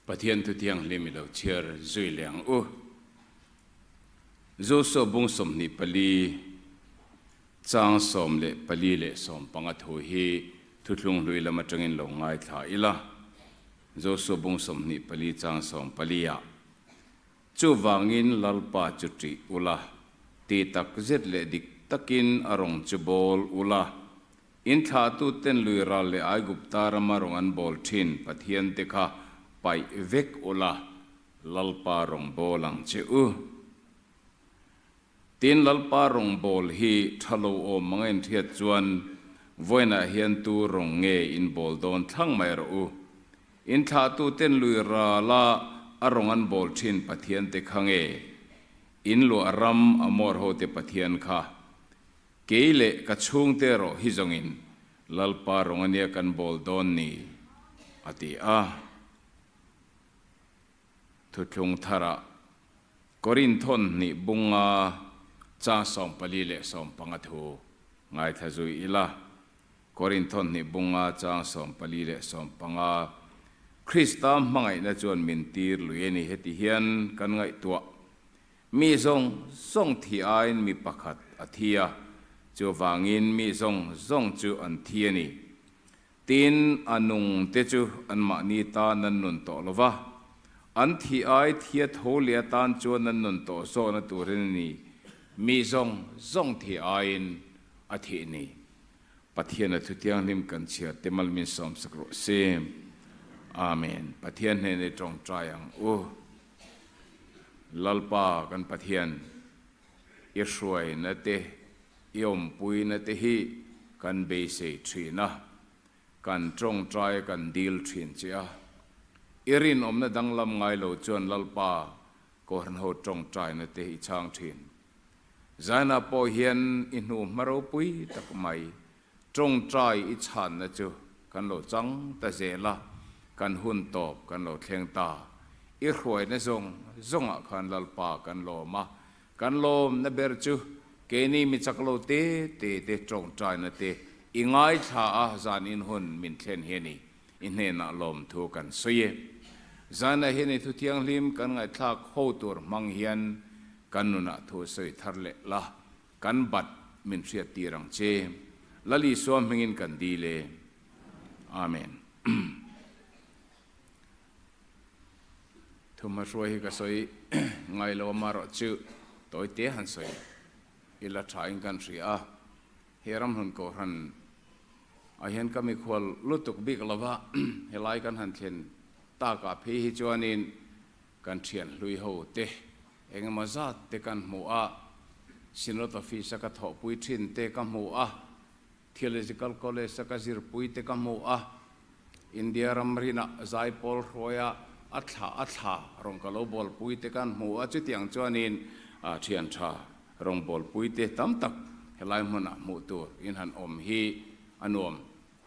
Pathian thu thianghlim i lo chhiar zui leh ang u. Joshua bung 24 chang 14 leh 15 thu hi thuthlung hlui lam atangin lo ngaithla ila. Joshua bung 24 chang 14 ah Chuvangin Lalpa chu ṭih ula, ti tak zet leh dik takin a rawng chu bawl ula. In thlahtuten lui ral leh Aigupta rama rawng an bawl ṭhin Pathiante kha paih vek ula, Lalpa rawng bawl ang che u. Tin, Lalpa rawng bawl hi ṭha lo awm ang a inhriat chuan vawiinah hian tu rawng nge in bawl dawn thlang mai rawh u. In thlahtuten lui rala a rawng an bawl ṭhin Pathiante kha nge in luah ram Amor hote Pathian kha? Kei leh ka chhungte erawh hi zawngin Lalpa rawng ania kan bawl dawn ni, a ti a. Thuthlung tharah Korinthon hnih bunga chang 14 leh 15 thu ngaithla zui ila. Korinthon hnih bunga chang 14 leh 15, Krista hmangaihna chuan min tir lui a ni. Heti hian kan ngaihtuah, Mi zawng zawng thi aiin mi pakhat a thi a, chuvangin mi zawng zawng chu an thi a ni. Tin, a nung te chu anmahni tan an nun tawh lo va, an thih ai thia tho leh atan chuan an nun tawh zawhna turin a ni, mi zawng zawng thih aiin a thih ni. Pathian a thutianghlim kan chhiar te mal min sawmsak rawh se. Amen. Pathian hnena i tawngtai ang u. Lalpa kan Pathian, i hruaina te, I awmpuina te hi kan beisei thin a, kan tawngtai a kan dil thin che a. I rinawmna danglam ngai lo chuan Lalpa Kohhranho tawngtaina te i chhang thin. Zaina pawh hian i hnu hma ropui tak mai tawngtai i chhanna chu kan lo chang ta zel a, kan hun tawp kan lo thleng ta. I hruaina zawng zawngah khan Lalpa kan lawm a, Kan lawmna ber chu keini mi chak lo te te te tawngtaina te i ngaithla a zan in hun min thlen hi a ni. I hnenah lawmthu kan sawi e. Zanah hian i thu thianghlim kan ngaihthlak ho tur hmang hian kan nunah thu sawi thar leh la, kan bat min hriat tir ang che. Lal Isua hmingin kan dil e. Amen. Thumhma hruai hi ka sawi ngai lo amarawh chu tawi te han sawi ila tha in kan hria a, he ramhlun kohhran ah hian ka mikhual lutuk bik lova helai kan han thlen tak ah phei hi chuanin kan thian hlui ho te engemaw zat te kan hmu a, Synod Office a ka thawhpui thin te ka hmu a, Theological College a ka zirpui te ka hmu a, India ramrinah zaipawl hruaia a thla a thla rawn ka lo bawlpui te kan hmu a, chutiang chuanin thian tha rawn bawlpui te tam tak helai hmunah hmuh tur in han awm hi a nuam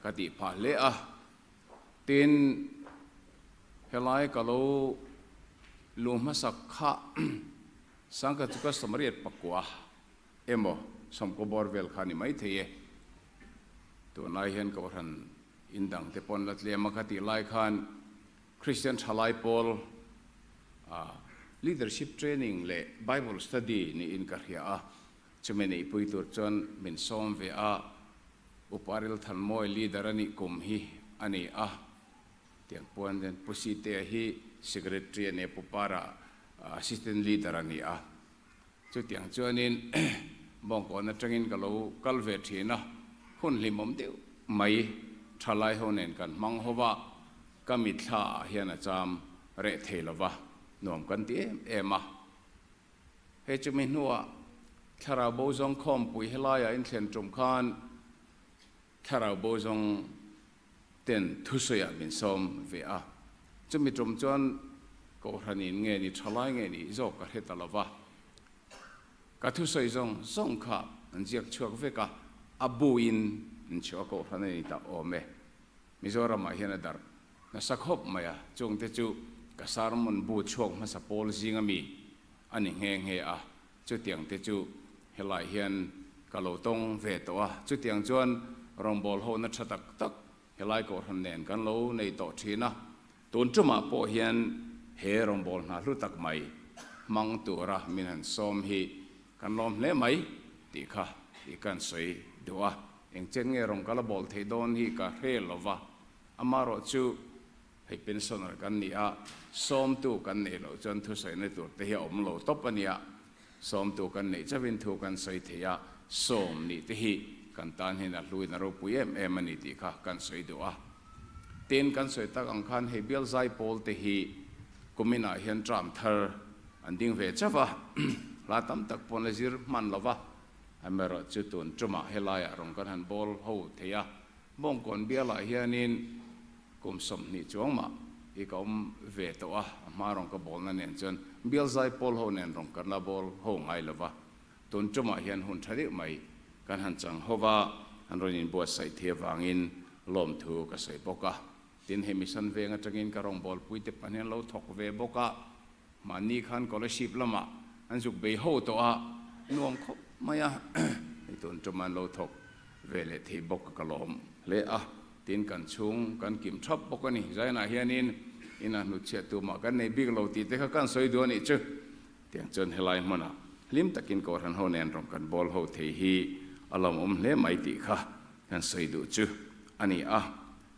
ka tih phah hle a. Tin, helai ka lo luh hmasak kha Sangkhat chu ka sawmriat pakua Emaw, sawmkaw bawr vel kha a ni maithei e. Tunlai hian Kohhran in dang te pawn la tlem a kha tih lai khan Kristian thalai pawl leadership training leh Bible study niin ka hria a, chumi neihpui tur chuan min sawm ve a, Upa Rilthanmawi leader a nih kum hi a ni a, tiang puan hian Pu Sitea hi secretary a ni a, Pu Para assistant leader a ni a. Chutiang chuanin Bawngkawn atangin ka lo kal ve thin a, hun hlimawm deuh mai thalai ho nen kan hmang ho va, ka mitthla ah hian a cham reh thei lo va, nuam kan ti em em a. Hei chumi hnuah Thlarau Bo Zawng khawmpui helaiah inthlen tum khan Thlarau Bo Zawng ten thusawiah min sawm ve a, chumi tum chuan Kohhranin nge ni thalai nge nih zawk ka hre ta lo va, ka thusawi zawng zawng kha an ziak chhuak vek a, a buin an chhuah a Kohhran a ni ta awm e. Mizoramah hian a darh nasa khawp mai a, chungte chu ka sermon bu chhuak hmasa pawl zinga mi a ni nghe nghe a, Chutiang te chu helai hian ka lo tawng ve tawh a, chutiang chuan rawngbâwl hona tha tak tak helai kohhran nen kan lo nei tawh thin a. Tun tumah pawh hian he rawngbâwl hna hlu tak mai hmang tura min han sawm hi kan lawm hle mai tih kha i kan sawi duh a. Engchen nge rawng ka la bawl theih dawn hi ka hre lo va, amarawh chu hei pensioner kan ni a, sawmtu kan neih loh chuan thusawina tur te hi a awm lo tawp a nia. Sawmtu kan neih chauhin thu kan sawi thei a, sawm nih te hi kan tan hian a hluin a ropui em em a ni tih kha kan sawi duh a. Tin, kan sawi tak ang khan hei bial zai pawl te hi kuminah hian term thar an ding ve chauh a, hla tam tak pawn la zir hman lo va, amaherawh chu tun tumah helaiah rawn kan han bawl ho thei a, Bawngkawn bialah hianin Kum 20 chuang mah i ka awm ve tawh a, a hma rawn ka bawlna nen chuan bial zai pawl ho nen rawn kan la bawl ho ngai lo va, tun tumah hian hun tha deuh mai kan han chang ho va, an rawn inbuatsaih thei avangin lawmthu ka sawi bawk a. Tin, hei mission veng atangin ka rawngbawlpui te pahnih an lo thawk ve bawk a, Mahni khan Kolasib lamah an zuk bei ho tawh a, nuam khawp mai a, hei tun tum an lo thawk ve leh thei bawk ka lawm hle a, tin kan chhung kan kim thap bawk a ni. Zainah hianin inah hnutchhiah tumah kan nei bik lo tih te kha kan sawi duh a nih chu. Tiang chuan helai hmunah hlim takin Kohhran ho nen rawn kan bawl ho thei hi a lawmawm hle mai tih kha kan sawi duh chu a ni a.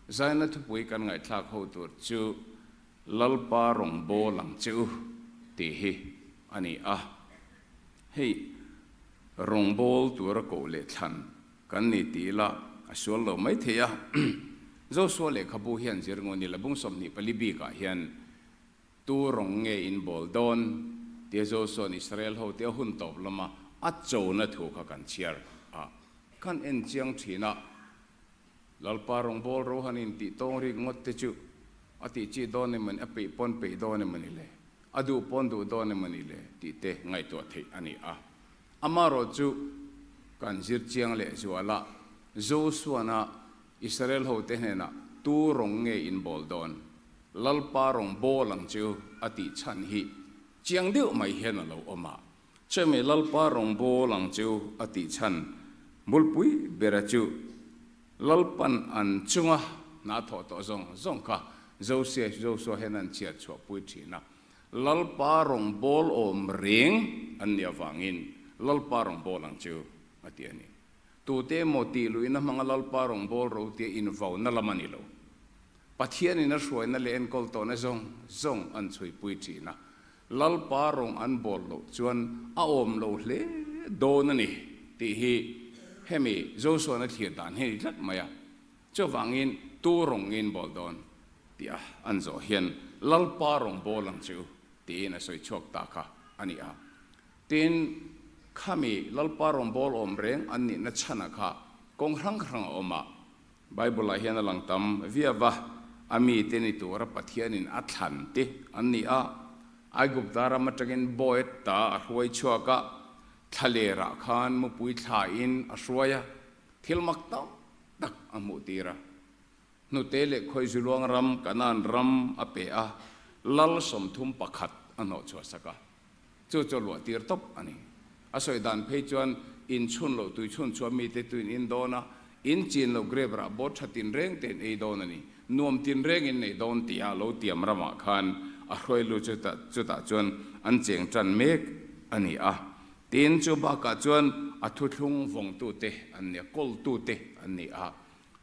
Zaina thupui kan ngaihthlak ho tur chu Lalpa rawn bawl ang che u tih hi a ni a. Hei rawn bawl tura koh leh thlan kan ni tih ila a sual lo mai thei a. Joshua lehkhabu hian zir ngaw ni la bung 24 bikah hian tu rawn nge in bawl dawn tia Joshua'n Israel hote a hun tawp lama a chona thu kha kan chhiar a, kan en chiang thin a. Lalpa rawngbâwl Rohan in tih tawng rik ngawt te chu a tih chi dawn em ani, a peih pawn peih dawn em ani le, a duh pawn duh dawn em ani le tih te ngaihtuah theih a ni a. Amaherawh chu kan zir chiang leh zuala Joshua-na Israel hote hnenah tu rawng nge in bawl dawn, Lalpa rawngbâwl ang chu a tih chhan hi chiang deuh mai hian a lo awm a. Chumi Lalpa rawngbâwl ang chu a tih chhan bulpui bera chu Lalpan an chunga hna thawh tawh zawng zawng kha Josia Josua hian an chhiat chhuahpui thin a. Lalpa rawngbâwl awm reng an nih avangin Lalpa rawngbâwl ang chu a ti a ni. Tute emaw tih luihna hmanga Lalpa rawngbâwl ro tia invauna lam a ni lo. Pathianin a hruaina leh enkawl tawhna zawng zawng an chhuipui thin a. Lalpa rawng an bawl loh chuan a awm lo hle dawn a ni tih hi hemi Joshua-na thlir dan hi a ni tlat mai a. Chuvangin tu rawng nge in bawl dawn tih a an zawh hian Lalpa rawng bawl ang che u tiin a sawi chhuak ta kha a ni a. Tin, khami Lalpa rawng bawl awm reng an nihna chhana kha kawng hrang hrang a awm a. Bible-ah hian a lang tam viau va, a mite ni tura Pathianin a thlan te an ni a. Aigupta ram atangin Boet ta a hruai chhuak a, thlalerah khan mupui thlain a hruai a, thil mak tam tak a hmuh tir a. Hnute leh Khawizuluang ram, Kanaan ram a pe a, lal 31 a hnawhchhuah sak a. Chu chu luah tir tawp a ni. A sawi dan phei chuan in chhun loh tui chhun chhuah mite tuin in dawn a, in chin loh grape rah bawt tha tinreng tein ei dawn a ni. Nuam tinreng in nei dawn tia lo tiam ramah khan a hruai lut chutah chutah chuan an cheng tan mek a ni a. Tin, chu bakah chuan a thuthlung vawngtute an ni a, kawltute an ni a.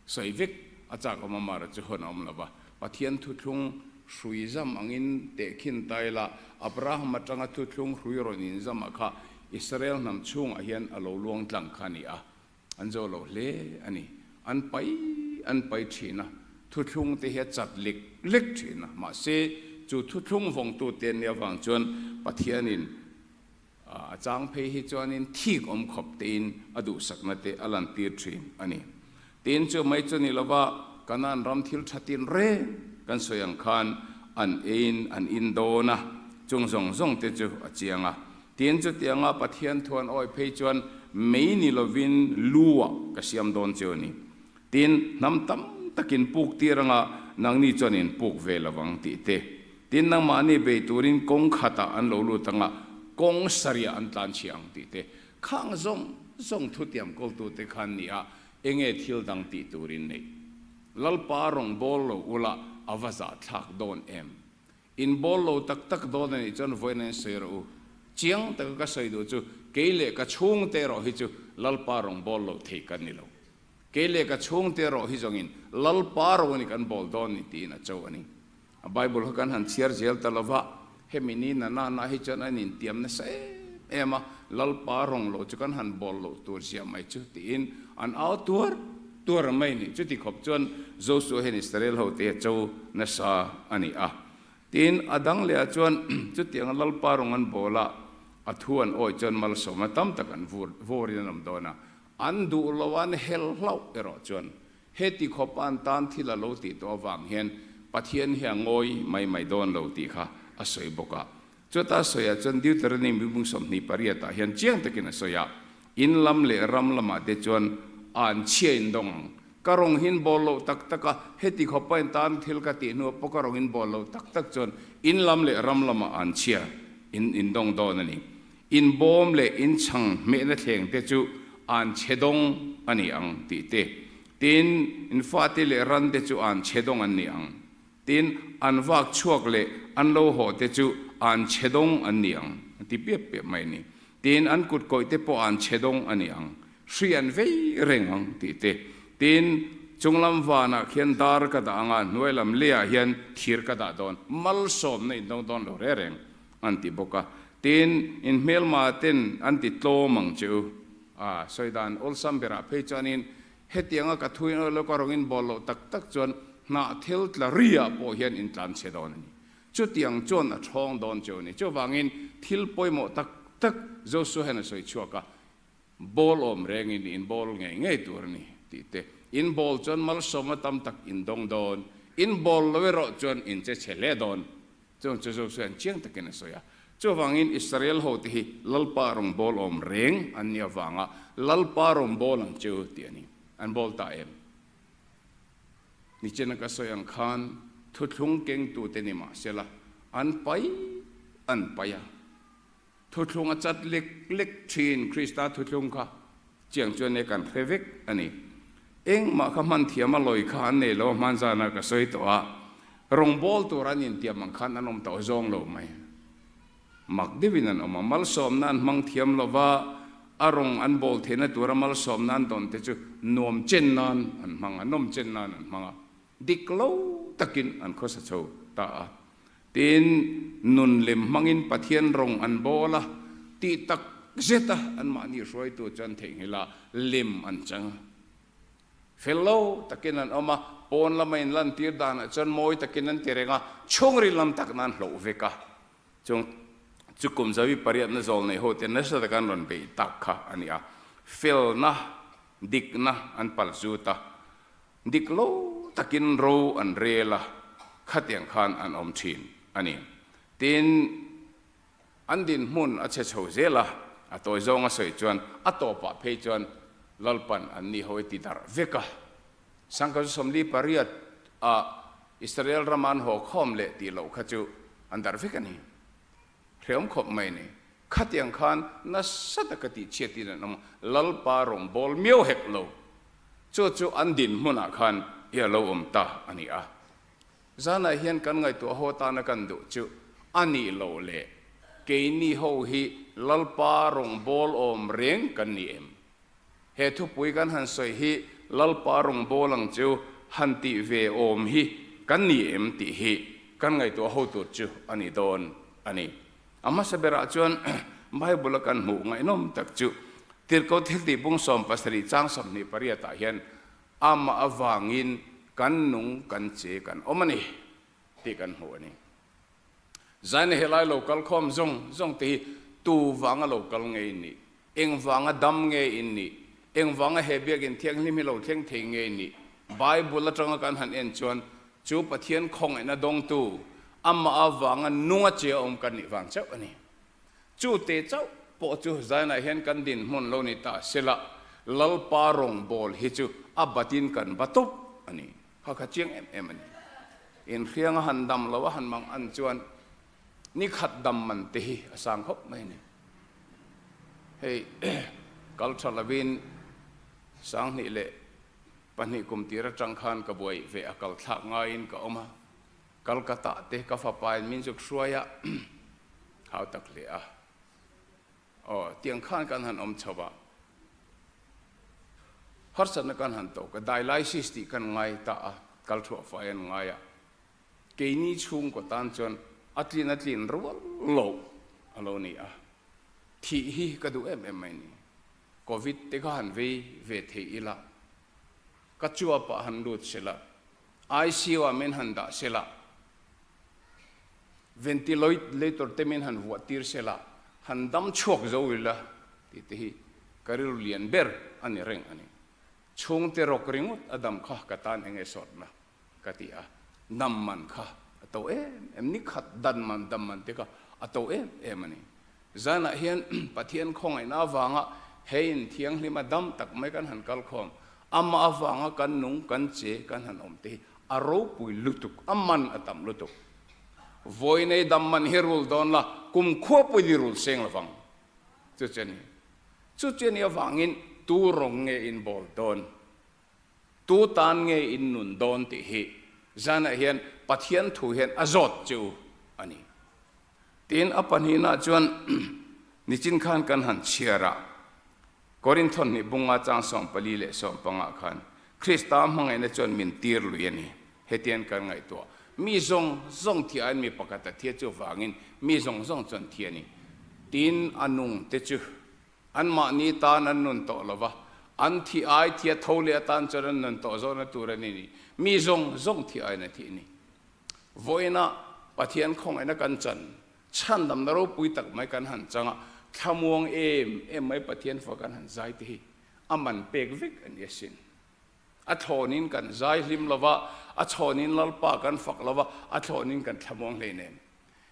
Sawi vek a chak awm a mara chu hun a awm lo va. Pathian thuthlung hrui zam angin tehkhin ta ila, Abraham atanga thuthlung hrui rawn inzama kha Israel hnam chhungah hian a lo luang tlang kha a ni a. An zo lo hle a ni. An pai an pai thin a, thuthlung te hi a chat lek lek thin a. Mahse, chu thuthlung vawngtute an nih avang chuan Pathianin A chang phei hi chuanin thik awm khawp tein a duhsakna te a lantir thin a ni. Tin, chu mai chu ni lova Kanaan ram thil tha tin reng kan sawi ang khan an eiin an in dawn a, chung zawng zawng te chu a chiang a. Tin, chutianga Pathian thuan awi phei chuan mei ni lovin lu-ah ka siam dawn chu a ni. Tin, hnam tam takin puk tir anga nangni chuan in puk ve lovang tih te. Tin, nangmahni bei turin kawng khatah an lo lut anga kawng sarihah an tlan chhia ang tih te. Khang zawng zawng thutiam kawltute khan ni a, enge thil dang tih turin neih. Lalpa rawn bawl lo ula, A va zahthlak dawn em? In bawl lo tak tak dawn a nih chuan vawiin an sawi rawh u. Chiang taka ka sawi duh chu kei leh ka chhungte erawh hi chu Lalpa rawn bawl lo thei kan ni lo. Kei leh ka chhungte erawh hi zawngin Lalpa rawng a ni kan bawl dawn ni tiin a cho a ni. A Bible kha kan han chhiar zel ta lo va, hemi ni na na na hi chuan an intiam nasa em em a, Lalpa rawng lo chu kan han bawl loh tur zia mai chu tiin an au tuar tuar mai ni. Chuti khawp chuan Josua hian Israel hote hi a cho nasa a ni a. Tin, a dang lehah chuan chutianga Lalpa rawng an bawl a, a thu an awih chuan malsawmna tam tak an vur vawrin an awm dawn a, an duh lo an hel hlauh erawh chuan Heti khawp an tan thil a lo tih tawh avang hian Pathian hi a ngawi mai mai dawn lo tih kha a sawi bawk a. Chuta sawiah chuan Deuteronomy bung 28 ah hian chiang takin a sawi a, In lam leh ram lamah te chuan an chhia in dawng ang. Ka rawng hin bawl loh tak tak a, heti khawpa in tan thil ka tih hnuah pawh ka rawng in bawl loh tak tak chuan in lam leh ram lamah an chhia in in dawng dawn a ni. In bawm leh in chhang hmehna thleng te chu an chhe dawng a ni ang tih te, tin, in fate leh ran te chu an chhe dawng an ni ang, tin, an vak chhuak leh an lo haw te chu an chhe dawng an ni ang, a ti piap piap mai a ni. Tin, an kut kawih te pawh an chhe dawng a ni ang, hri an vei reng ang tih te, tin, chunglam vanah khian dar ka dah ang a, hnuailam leiah hian thir ka dah dawn, malsawmna in dawng dawn lo reng reng. An ti bawk a. Tin, in hmelma ten an ti tlawm ang che u. A sawi dan awlsam berah phei chuanin hetianga ka thuin aw lo ka rawngin bawl loh tak tak chuan hnah thil tla riah pawh hian in tlan chhe dawn a ni. Chutiang chuan a thawng dawn che u ni. Chuvangin thil pawimawh tak tak Joshua hian a sawi chhuak a, Bawl awm rengin in bawl ngei ngei tur a ni tih te, in bawl chuan malsawmna tam tak in dawng dawn, in bawl lo erawh chuan in che chhe hle dawn. Chuan chu Joshua hian chiang takin a sawi a. Chuvangin Israel hote hi Lalpa rawn bawl awm reng an nih avanga Lalpa rawn bawl ang che u tih a ni. An bawl ta em? Nichina ka sawi ang khan thuthlung kengtute ni mahsela an pai an pai a. Thuthlung a chat lek lek thin Krista thuthlung kha chiang chuan e kan hre vek a ni. Engmah kha hman thiam a lawi kha an nei lo a hman zana ka sawi tawh a, rawngbawl tur an intiam ang khan an awm tawh zawng lo mai. Mak deuhin an awm a, malsawmna an hmang thiam lo va, a rawng an bawl theihna tura malsawmna an dawn te chu nuam chen nan an hmang a, nawm chen nan an hmang a, dik lo takin an khawsa chho ta a. Tin, nun lem hmangin Pathian rawng an bawl a, tih tak zet a anmahni hruaitu chuan theihnghilh a lem an chang a. Fel lo takin an awm a, pawn lama inlantir danah chuan mawi takin an ti reng a, chhungril lam tak nan hloh vek a. Chung chu kum zawi pariatna zawl nei hote nasa taka an rawn beih tak kha a ni a, felna, dikna an pal zut a. Dik lo takin ro an rel a, khatiang khan an awm thin a ni. Tin, an dinhmun a chhe chho zel a, a tawi zawng a sawi chuan a tawpah phei chuan Lalpan an ni ho i ti darh vek a. Sangkhaw 48 ah Israel rama an haw khawm leh tih loh kha chu an darh vek a ni. Hreawm khawp mai ni. Khatiang khan nasa taka tihchhiatin an awm a, Lalpa rawngbâwl miau hek lo. Chu chu an dinhmunah khan i a lo awm ta a ni a. Zanah hian kan ngaihtuah ho atana kan duh chu a nih loh leh keini ho hi Lalpa rawngbâwl awm reng kan ni em? He thupui kan han sawi hi Lalpa rawngbâwl ang chu han tih ve awm hi kan ni em tih hi kan ngaihtuah ho tur chu a ni dawn a ni. A hmasa berah chuan Bible a kan hmuh ngaihnawm tak chu Tirhkoh thiltih bung 17 chang 28 ah hian amah avangin kan nung kan che kan awm a ni tih kan hmuh a ni. Zaina helai lo kal khawm zawng zawng te hi tu vanga lo kal nge in nih? Eng vanga dam nge in nih? Eng vanga he biakinn thianghlim hi lo thleng thei nge in nih? Bible atanga kan han en chuan chu Pathian khawngaihna dawngtu amah avanga nunga che a awm kan nih vang chauh a ni. Chu te chauh pawh chu zainah hian kan dinhmun lo ni ta sela Lalpa rawngbâwl hi chu a batin kan ba tawp a ni. Kha kha chiang em em a ni. Inhriang a han dam lo a han mang an chuan ni khat dam man te hi a sang khawp mai a ni. Hei kal tha lovin 2002 kum tir atang khan ka buai ve a kal thlak ngaiin ka awm a. Calcutta te ka fapain min zuk hruai a, hau tak hle a. Aw, tiang khan kan han awm chho a, harsatna kan han tawk a, dialysis tih kan ngai ta a, kal thuah fai an ngai a. Keini chhungkaw tan chuan a tlin a tlin rual loh a lo ni a, thih hi ka duh em em mai ni. Covid te kha han vei ve thei ila, ka chuapah han lut sela, ICU ah min han dah sela, ventilator te min han vuah tir sela, han dam chhuak zo ila tih te hi ka rilru lian ber a ni reng a ni. Chhungte rawk ringawt a dam kha ka tan eng nge sawtna ka ti a, dam man kha a to em em, ni khat dan man dam man te kha a to em em a ni. Zanah hian Pathian khawngaihna avanga he in thianghlima dam tak mai kan han kal khawm, amah avanga kan nung, kan che, kan han awm te hi a ropui lutuk, a man a tam lutuk. Vawi nei dam man hi rul dawn la, kum khua pawhin i rul seng lovang. Chu chu a ni. Chu chu a nih avangin tu rawng nge in bawl dawn? Tu tan nge in nun dawn tih hi zanah hian Pathian thu hian a zawt che u a ni. Tin, a pahnihna chuan nichin khan kan han chhiar a, Korinthon hnih bunga chang 44 leh khan Krista hmangaihna chuan min tir lui a ni. Hetiang kan ngaihtuah. Mi zawng zawng thi aiin mi pakhat a thia chuvangin mi zawng zawng chuan thi a ni. Tin, a nung te chu Anmahni tan an nun tawh lo va, an thi ai thia tho leh atan chuan an nun tawh zawhna tur a ni ni. Mi zawng zawng thi aiin a thih ni. Vawiinah Pathian khawngaihna kan chan, chhandamna ropui tak mai kan han chang a, thlamuang em em mai Pathian fa kan han zai te hi a man pek vek a ni asin. A thlawnin kan zai hlim lo va, a chhawnin Lalpa kan fak lo va, a thlawnin kan thlamuang hleinem.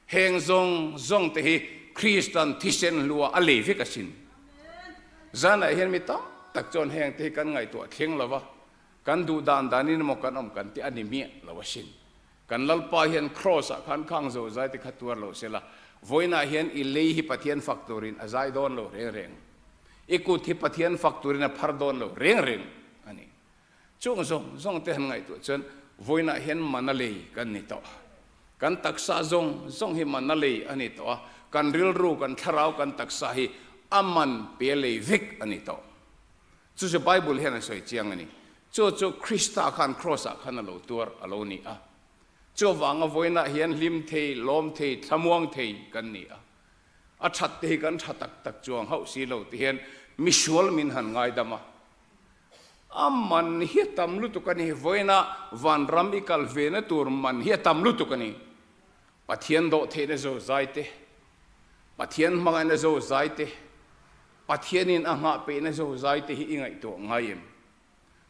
Heng zawng zawng te hi Kristan thisen hlua a lei vek asin. Zanah hian mi tam tak chuan heng te hi kan ngaihtuah thleng lo va, kan duh dan danin emaw kan awm kan tih a ni miah lo asin. Kan Lalpa hian Kraws ah khan khang zo zai te kha tuar lo sela, vawiinah hian i lei hi Pathian fak turin a zai dawn lo reng reng. I kut hi Pathian fak turin a phar dawn lo reng reng a ni. Chung zawng zawng te han ngaihtuah chuan vawiinah hian mana lei kan ni tawh. Kan taksa zawng zawng hi mana lei a ni tawh a, kan rilru, kan thlarau, kan taksa hi a man pe lei vek a ni tawh. Chu chu Bible hian a sawi chiang a ni. Chu chu Krista khan Kraws ah khan a lo tuar a lo ni a. Chuvanga vawiinah hian hlim thei, lawm thei, thlamuang thei kan ni a. A that te hi kan tha tak tak chuang hauh si lo ti hian misual min han ngaidam a. A man hi a tam lutuk a ni. Vawiinah vanram i kal vena tur man hi a tam lutuk a ni. Pathian dawh theihna zo zai te, Pathian hmangaihna zo zai te, Pathianin a nghah peihna zo zai te hi i ngaihtuah ngai em?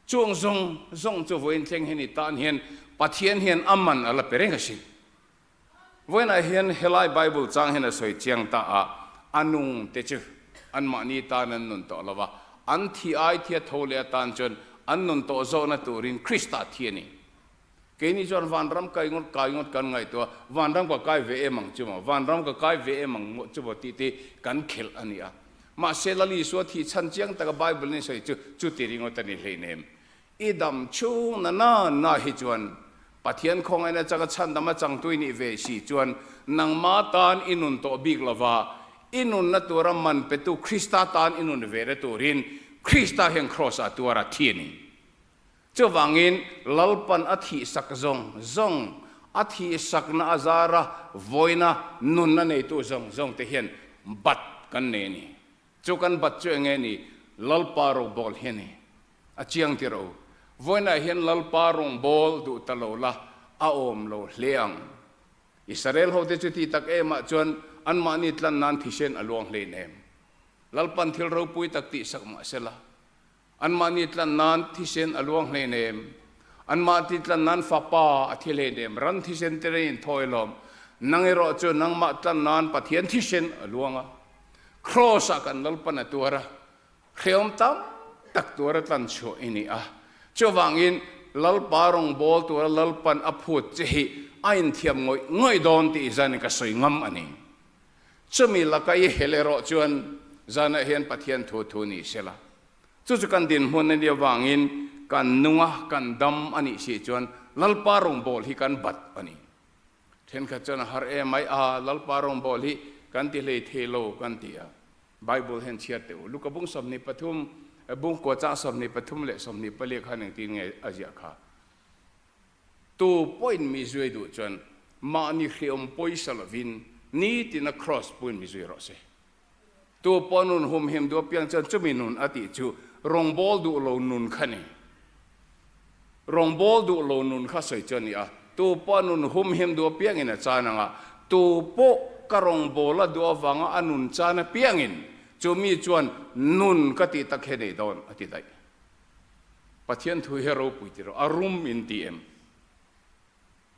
Chuang zawng zawng chu vawiin thleng hian i tan hian Pathian hian a man a la pe reng asin. Vawiinah hian helai Bible chang hian a sawi chiang ta a, a nung te chu anmahni tan an nun tawh lo va, an thi ai thia tho leh atan chuan an nun tawh zawhna turin Krista thi a ni. Keini chuan vanram kai ngawt kai ngawt kan ngaihtuah a, vanram ka kai ve em ang chu maw, vanram ka kai ve em ang maw chu maw tih te kan khelh a ni a. Mahse Lal Isua thih chhan chiang taka Bible in sawi chu chuti ringawt a ni hleinem. I dam chhung na na na hi chuan Pathian khawngaihna chaka chhandam a changtu i nih ve si chuan nangma tan i nun tawh bik lova, i nunna tura man petu Krista tan i nun ve na turin Krista hian Kraws ah tuar a thi a ni. Chuvangin Lalpan a thihsak zawng zawng, a thihsakna a zara vawiina nunna neitu zawng zawng te hian bat kan nei a ni. Chu kan bat chu enge ni? Lalpa robawl hi a ni. A chiang tir o. Vawiinah hian Lalpa rawngbâwl duh ta lo la, a awm lo hle ang. Israel hote chu ti tak emah chuan anmahni tlan nan thisen a luang hlein em? Lalpan thil ropui tak tihsak mah sela, anmahni tlan nan thisen a luang hlein em? Anmahni tlan nan fapa a thi hlein em? Ran thisen te rengin thawi lawm. Nang erawh chu nangmah tlan nan Pathian thisen a luang a. Kraws-ah kan Lalpan a tuar a. Hreawm tam tak tura tlan chhuah i ni a. Chuvangin Lalpa rawngbâwl tura Lalpan a phut che hi a inthiam ngawih ngawih dawn tih zanin ka sawi ngam a ni. Chumi laka i hel erawh chuan zanah hian Pathian thu thu ni sela. Chu chu kan dinhmun a nih avangin kan nunga kan dam a nih si chuan Lalpa rawngbâwl hi kan bat a ni. Thenkhat chuan a har em mai a, Lalpa rawngbâwl hi kan ti hlei thei lo kan ti a. Bible hian chhiar teh u. Luka bung 23, bung kua chang 23 leh 24 khan engtin nge a ziah kha? Tu pawhin mi zui duh chuan mahni hreawm pawisa lovin nitina kraws puin mi zui rawh se. Tu pawh nun humhim duh apiang chuan chumi nun a tih chu rawngbâwl duh lo nun kha ni. Rawngbâwl duh lo nun kha sawi chu a ni a, tu pawh nun humhim duh apiangin a chan ang a, tu pawh ka rawngbâwl a duh avanga a nun chan apiangin chumi chuan nun ka tih tak hi a nei dawn a ti daih. Pathian thu hi a ropui ti rawh, a rum in ti em?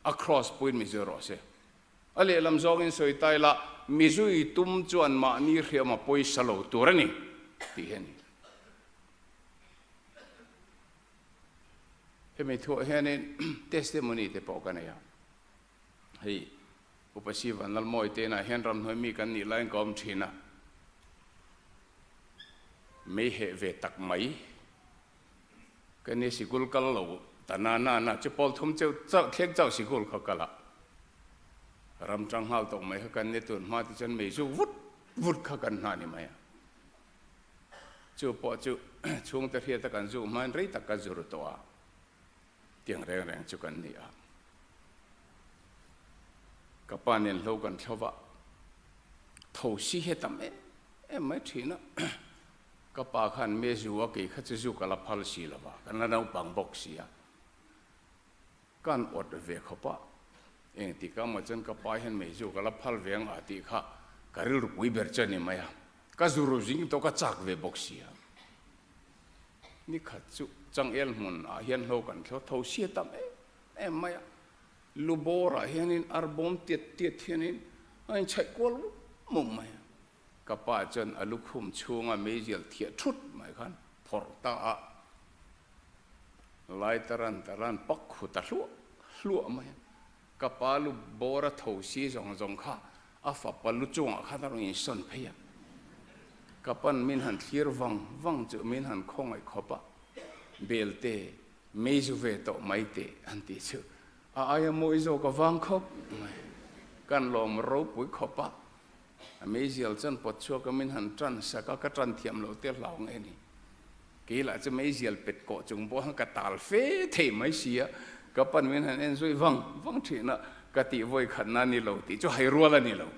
A kraws puiin mi zir rawh se. A lehlam zawngin sawi ta ila, mizui tum chuan mahni hriam a pawisa lo tur a ni tih hi a ni. Hemi thuah hianin testimony te pawh ka nei a. Hei Upa Siva Nalmawi te inah hian ramhnuai mi kan nih laiin ka awm thin a. Mei heh ve tak mai. Ka ni sikul kal lo ta na na na chu pawl thum cheu chauh thleng chauh sikul kha kal a. Ram tang nghal tawh mai kha kan ni tun hma te chuan mei zuk vut vut kha kan hna ni mai a. Chu pawh chu chhungte hriata kan zuk hmain rei tak ka zur tawh a, tiang reng reng chu kan ni a. Ka pa nen hlo kan thlo va, tho si hi a tam em em mai thin a. Ka pa khan me zu a kei kha chu zu ka la phal si lo va, kan la naupang bawk si a. Kan awt ve khawp a, engtik a maw chuan ka pa hian mei zu ka la phal ve ang a tih kha ka rilru pui ber chu a ni mai a, ka zu ru zing tawh ka chak ve bawk si a. Ni khat chu changel hmun ah hian hlo kan thlo tho sia tam em em mai a, lu bawr ah hianin arbawm tiat tiat hianin a inchhaih kual mum mum mai a. Ka pa chuan a lukhum chhunga meizial thiah thut mai khan phawrh ta a, lai taran taran pak khu ta hluah hluah mai a. Ka pa lu bawr a tho si zawng zawng kha a fapa lu chungah khan a rawn insawn phei a. Ka pan min han thlir vang vang chu min han khawngaih khawp a, Belte, mei zu ve tawh mai teh an tih chu a aia mawi zawk a vang khawp mai. Kan lawm ropui khawp a, A meizial chuan pawt chhuak a min han tan sak a, ka tan thiam loh te hlau nge ni. Kei lah chu meizial pet kawh chung pawh khan ka tal fe thei mai si a, ka pan min han en zui vang vang thin a, ka tih vawi khatna a ni lo tih chu hai rual a ni lo.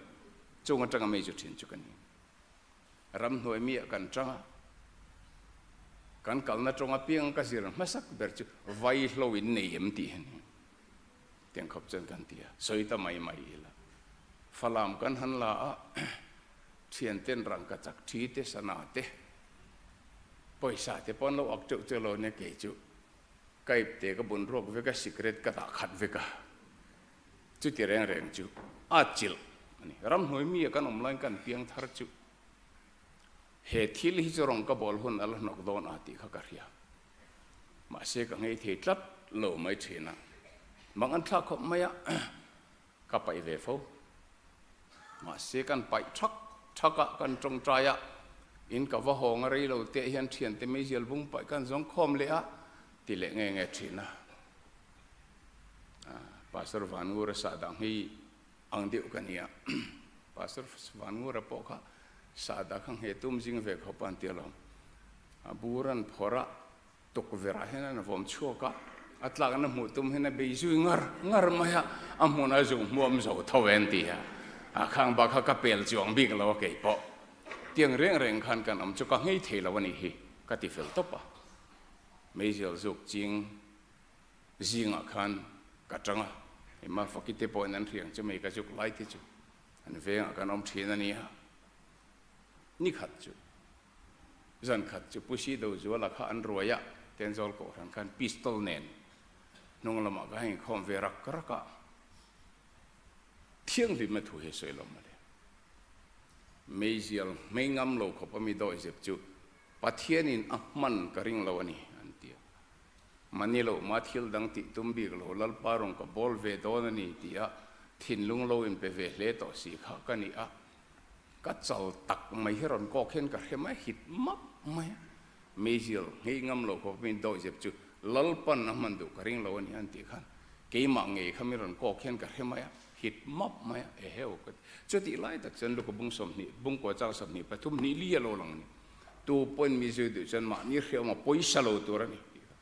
Chung atanga mei chu thin chu ka ni. Ramhnuai mi ah kan tang a, kan kalna tawng apiang ka zir hmasak ber chu vaihlo in nei em tih hi a ni. Tiang khawp chuan kan ti a, sawi ta mai mai ila. Falam kan han la a, thianten rangka chak thi te, sana te, pawisa te pawh an lo ak teuh teuh lo nia kei chu ka ipte ka bun ruak vek a, sikret ka dah khat vek a. Chuti reng reng chu a chilh a ni. Ramhnuai mi a kan awm laiin kan piang thar chu he thil hi chu rawng ka bawl hun a la hnawk dawn a tih kha ka hria. Mahse ka ngei thei tlat lo mai thin a, mang an thlak khawp mai a, ka paih ve fo. Mahse kan paih thak thak a, kan tawngtai a, in ka va hawng a rei lo teh hian thiante meizial bung paih kan zawng khawm leh a, ti leh nge nge thin a. Pastor Vanngura sahdah nghei ang deuh ka nia. Pastor Vanngura pawh kha sahdah kha nghei tum zing ve khawp a an ti alawm. A bur an phawrh a, tukverh ah hian an vawm chhuak a, a tlakna hmuh tum hian a bei zui ngar ngar mai a, a hmun a zung hmuam zo tho e an ti a, a khang bak kha ka pel chuang bik lo a kei pawh. Tiang reng reng khan kan awm chu ka nghei thei lo a nih hi ka ti fel tawp a. Meizial zuk ching zingah khan ka tang a, hei Mafaki te pawhin an hriang chu mei ka zuk lai te chu an vengah kan awm thin a nia. Ni khat chu Zan khat chu Pu Sido Zuala kha an ruai a, Thenzawl Kohhran khan pistol nen hnung lamah ka heng khawm ve rak rak a, thianghlimna thu hi a sawi lo mawle. Meizial hmei ngam lo khawp a mi dawihzep chu Pathianin a hman ka ring lo a ni, an ti a. Mani loh ma thil dang tih tum bik lo Lalpa rawn ka bawl ve dawn a ni ti a thinlung lo inpe ve hle tawh si kha ka ni a. Ka chal tak mai hi rawn kawk hian ka hre mai hit map mai a. Meizial nghei ngam lo khawp min dawihzep chu Lalpan a hman duh ka ring lo a ni an tih khan keimah ngei kha min rawn kawk hian ka hre mai a. hit map mai a, eheu ka ti. Chutih lai tak chuan Luka bung 20, bungkua chang 23 hnih li a lo lang a ni. Tu pawhin mi zui duh chuan mahni hriawm a pawisa lo tur a ni tih kha.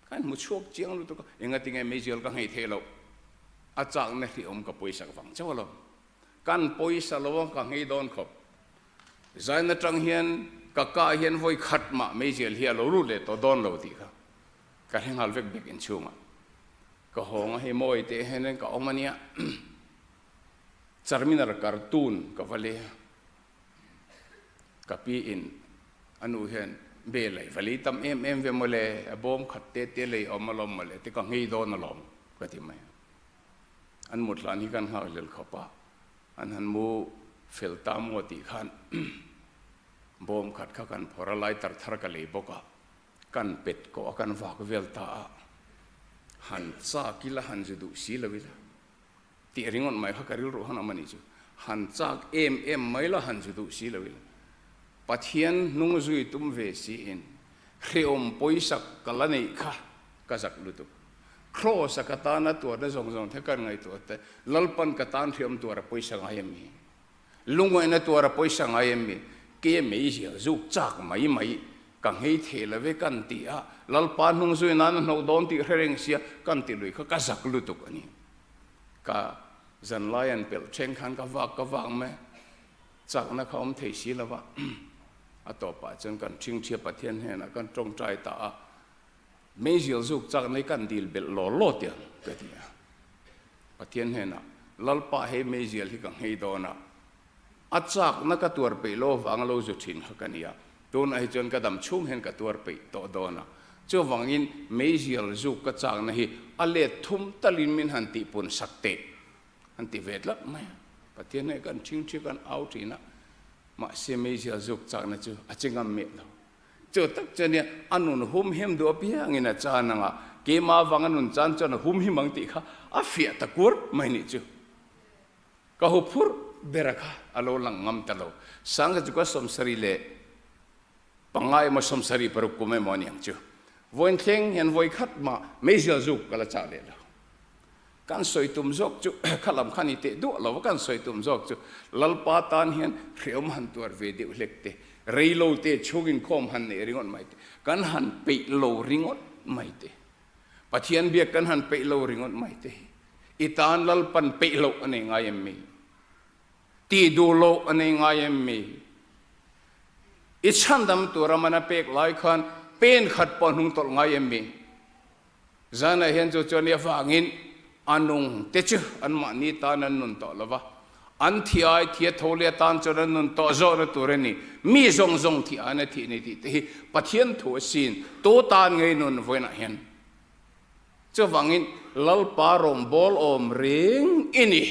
Ka inhmu chhuak chiang lutuk a, engatinge meizial ka nghei theih loh? A chakna hriawm ka pawisak vang chauh alawm. Kan pawisa lo a ka nghei dawn khawp. Zain atang hian ka kah hian vawi khat mah meizial hi a lo lut leh tawh dawn lo tih kha ka hre nghal vek bek inchhungah. Ka hawng a hei mawi teh hian ka awm a nia. Charminar cartoon ka va lei a. Ka pi in a nu hian be lei va lei tam em em ve mawle, a bawm khat te te lei awm alawm mawle te ka nghei dawn alawm ka ti mai a. An mut hlan hi kan nghak lel khawp a, an han mu fel ta maw tih khan bawm khat kha kan phawrh a, lighter thar ka lei bawk a, kan pet kawh a, kan vak vel ta a, han chak ila han zu duh si lo ila tih ringawt mai kha ka rilru han awm a nih chu, han chak em em mai la han zu duh si lo ila, Pathian hnung zui tum ve siin hrehawm pawisak ka la neih kha ka zak lutuk. Kraws-a ka tana tuarna zawng zawng te kan ngaihtuah te, Lalpan ka tan hriam tuar a pawisa ngai em mi? Lungngaihna tuar a pawisa ngai em mi? Ke mei zial zuk chak mai mai ka nghei thei lo ve kan ti a, Lalpa hnung zui nan a hnawh dawn tih hre reng sia kan ti lui kha ka zak lutuk a ni. Ka zanlai an pelh thleng khan ka vak ka vak mai a, chakna kha awm thei si lo va, a tawpah chuan kan ṭhingṭhia Pathian hnenah kan ṭawngṭai ta a, Meizial zuk chak nei kan dil belh law law tiang ka ti a. Pathian hnenah, Lalpa hei meizial hi ka nghei dawn a, a chakna ka tuar peih lo avanga lo zu thin kha ka ni a, tunah hi chuan ka dam chhung hian ka tuar peih tawh dawn a, chuvangin meizial zuk ka chakna hi a let thum talin min han tihpun sak teh an ti ve tlat mai a. Pathian hneh kan ṭhing ṭhi kan au ṭhin a, mahse meizial zuk chakna chu a che ngam miah lo. Chu tak chuan nia a nun humhim duh apiangin a chan ang a, keimah avang a nun chan chuan a humhim ang tih kha a fiah ta kur mai nih chu. Ka hu phurh ber a kha a lo lang ngam ta lo. Sangha chu ka 75 emaw 76 kum emaw a ni ang chu. Vawiin thleng hian vawi khat mah meizial zuk ka la chah leh lo. Kan sawi tum zawk chu kha lam kha ni teh duah lo va, kan sawi tum zawk chu Lalpa tan hian hreawm han tuar ve deuh hlek te, rei lo te chhung inkhawm han neih ringawt mai te, kan han peih lo ringawt mai te, Pathian biak kan han peih lo ringawt mai te hi i tan Lalpan peih loh a nei ngai em mi? Tih duh loh a nei ngai em mi? I chhandam tura man a pek lai khan pen khat pawh a hnung tawlh ngai em mi? Zanah hian chu chuan i avangin a nung te chu anmahni tan an nun tawh lo va, an thi ai thi a tho leh atan chuan an nun tawh zawhna tur a ni. Mi zawng zawng thi aiin a thih ni tih te hi Pathian thu a sin, tu tan ngei nun vawiinah hian. Chuvangin Lalpa rawngbâwl awm reng i ni.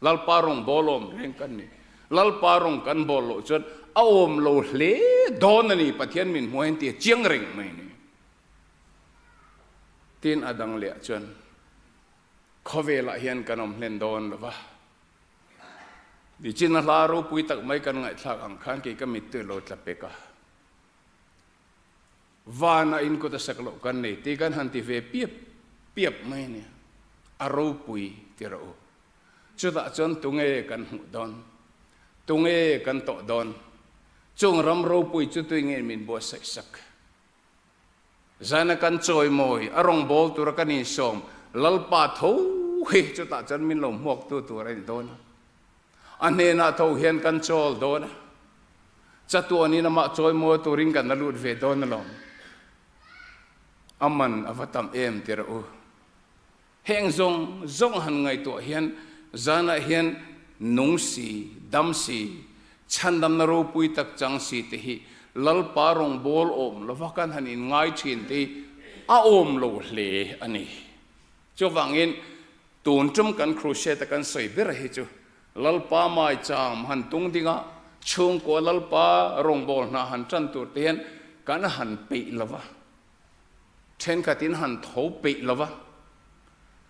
Lalpa rawng bawl awm reng kan ni. Lalpa rawng kan bawl loh chuan a awm lo hle dawn a ni, Pathian min hmuh hian tih a chiang reng mai a ni. Tin a dang leh ah chuan khawvelah hian kan awm hlen dawn lo va. Nichin a hla ropui tak mai kan ngaihthlak ang khan kei ka mittui lo tla pek a. Vanah in kut a sak loh kan nei tih kan han ti ve piap piap mai a nia. A ropui ti rawh u. Chutah chuan tunge kan hmuh dawn? Tunge kan tawh dawn? Chung ram ropui chu tui nge min buatsaih sak? Zana kan chawimawi, a rawngbâwl tura kan insawm, Lalpa tho hi chutah chuan min lo hmuaktu tur a ni dawn a. A hnenah tho hian kan chawl dawn a. Chatuanin amah chawimawi turin kan la lut ve dawn alawm. A man a va tam em ti rawh u. Heng zawng zawng han ngaihtuah hian zanah hian nung si, dam si, chhandamna ropui tak chang si te hi Lalpa rawngbâwl awm lova kan han inngai thin te hi a awm lo hle a ni. Chuvangin tun tum kan crusade a kan sawi ber hi chu Lalpa maicham han tung dinga chhungkua Lalpa rawngbâwl hna han tan tur te hian kan han peih lova. Thenkhat in han tho peih lo va,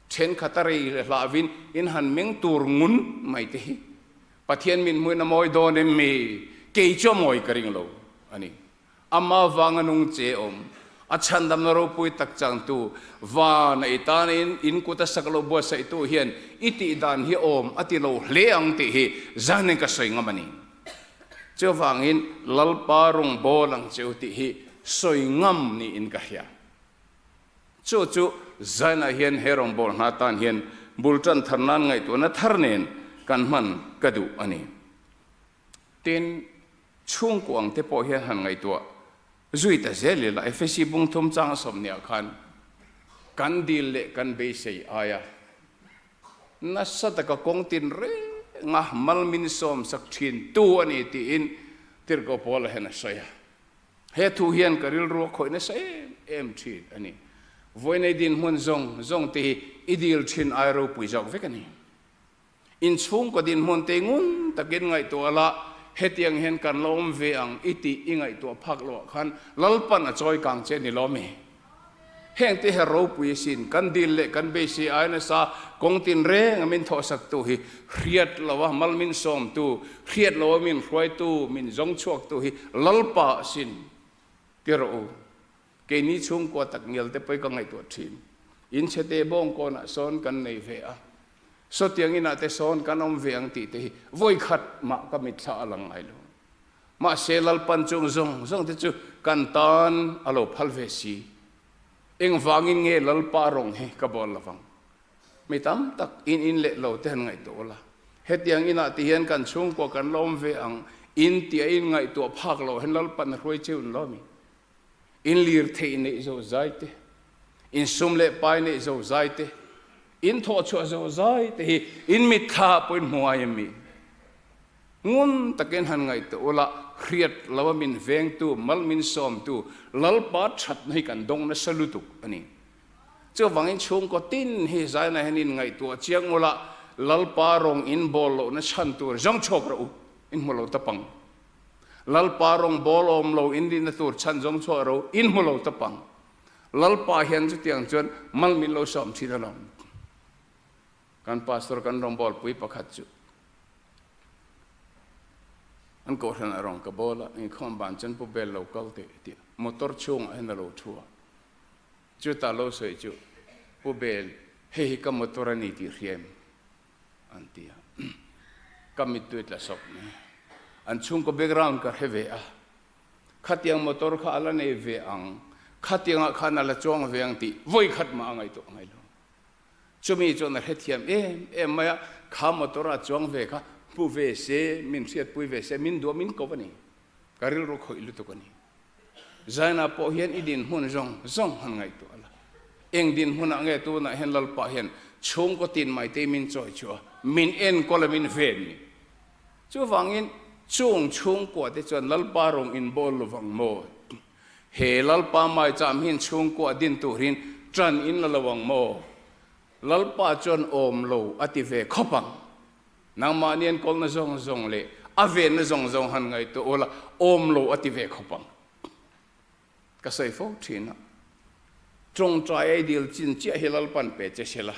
thenkhat a rei leh hlahvin in han meng tur ngun mai te hi Pathian min hmuin a mawi dawn em mi? Kei chu a mawi ka ring lo a ni. Ama vanga nung che awm, A chhandamna ropui tak changtu Vana i tana in in kuta sak lo buatsaihtu hian i tih dan hi awm a ti lo hle ang tih hi zanin ka sawi ngam a ni. Chuvangin Lalpa rawngbâwl ang che u tih hi sawi ngam niin ka hria. Chu chu zainah hian he rawngbâwl hna tan hian bul ṭan thar nan ngaihtuahna thar nen kan hman ka duh a ni. Tin, chhungkua ang te pawh hian han ngaihtuah zui ta zel ila, Efesi bung thum chang sawmniah khan kan dil leh kan beisei aia nasa taka kawng tin renga mal min sawmsak thin tu a ni tiin Tirhkoh Paula hian a sawi a. He thu hian ka rilru a khawih nasa em em thin a ni. Vawiinei dinhmun zawng zawng te hi i dil thin ai ropui zawk vek a ni. Inchhungkaw dinhmun te ngun takin ngaihtuah la, hetiang hian kan la awm ve ang i tih i ngaihtuah phak loh ah khan Lalpan a chawi kang che ni lawm e. Heng te hi ropui asin, kan dil leh kan beisei ai nasa kawng tin reng a min thawhsaktu hi hriat lo a mal min sawmtu, hriat lo a min hruaitu, min zawng chhuaktu hi Lalpa asin ti rawh u. Keini chhungkua tak ngial te pawh ka ngaihtuah thin. In chhete bawng kawnah sawn kan nei ve a, sawtiang inah te sawn kan awm ve ang tih te hi vawi khat mah ka mitthla a lang ngai lo. Mahse Lalpan chung zawng zawng te chu kan tan a lo phal ve si. Engvangin nge Lalpa rawng hi ka bawl lovang? Mi tam tak in in leh lo te han ngaihtuah ula. Hetiang inah ti hian kan chhungkua kan la awm ve ang, in tih a in ngaihtuah phak loh hian Lalpan a hruai cheu in lo a mi? In lirtheih neih zo zai te, in sum leh pai neih zo zai te, in thawhchhuah zo zai te hi in mitthla pawhin hmu ngai em mi? Ngun takin han ngaihtuah ula, hriat lo a min vengtu, mal min sawmtu, Lalpa thatna hi kan dawng nasa lutuk a ni. Chuvangin chhungkaw tin hi zaina hian in ngaihtuah chiang ula, Lalpa rawng in bawl lohna chhan tur zawng chhuak rawh u, in hmu lo ta pang. Lalpa rawng bawl awm lo in nihna tur chhan zawng chhuah ro in hmu lo tawp ang. Lalpa hian chutiang chuan mal min lo sawm thin alawm. Kan pastor kan rawngbawlpui pakhat chu an kohhran ah rawng ka bawl a, inkhawm ban chuan pu bel lo kal teh tih motor chhungah hian a lo thu a. Chutah lo sawi chu pu bel hei hi ka motor a ni tih hria em? An ti a, ka mittui tla sawk mai. An chhungkaw background ka hre ve a, khatiang motor kha a la nei ve ang, khatiangah khan a la chuang ve ang tih vawi khat mah a ngaihtuah ngai lo. Chumi chuan a hrethiam em em mai a, kha motor a chuang ve kha hmu ve se, min hriatpui ve se, min duah min ko a ni. Ka rilru khawih lutuk a ni. Zaina pawh hian i dinhmun zawng zawng han ngaihtuah la. Eng dinhmunah nge tunah hian Lalpa hian chhungkaw tin mai te min chawi chu a, min enkawl a min ven ni. Chuvangin chung chhungkua te chuan Lalpa rawng in bawl lovang maw? He Lalpa maicham hian chhungkua din turin ṭan in la lo ang maw? Lalpa chuan awm lo a ti ve khawp ang. Nangmahni an kawlna zawng zawng leh a venna zawng zawng han ngaihtuah ula, awm lo a ti ve khawp ang. Ka sawi fo thin a, tawngtai ei dil chin chiah hi Lalpan pe che sela,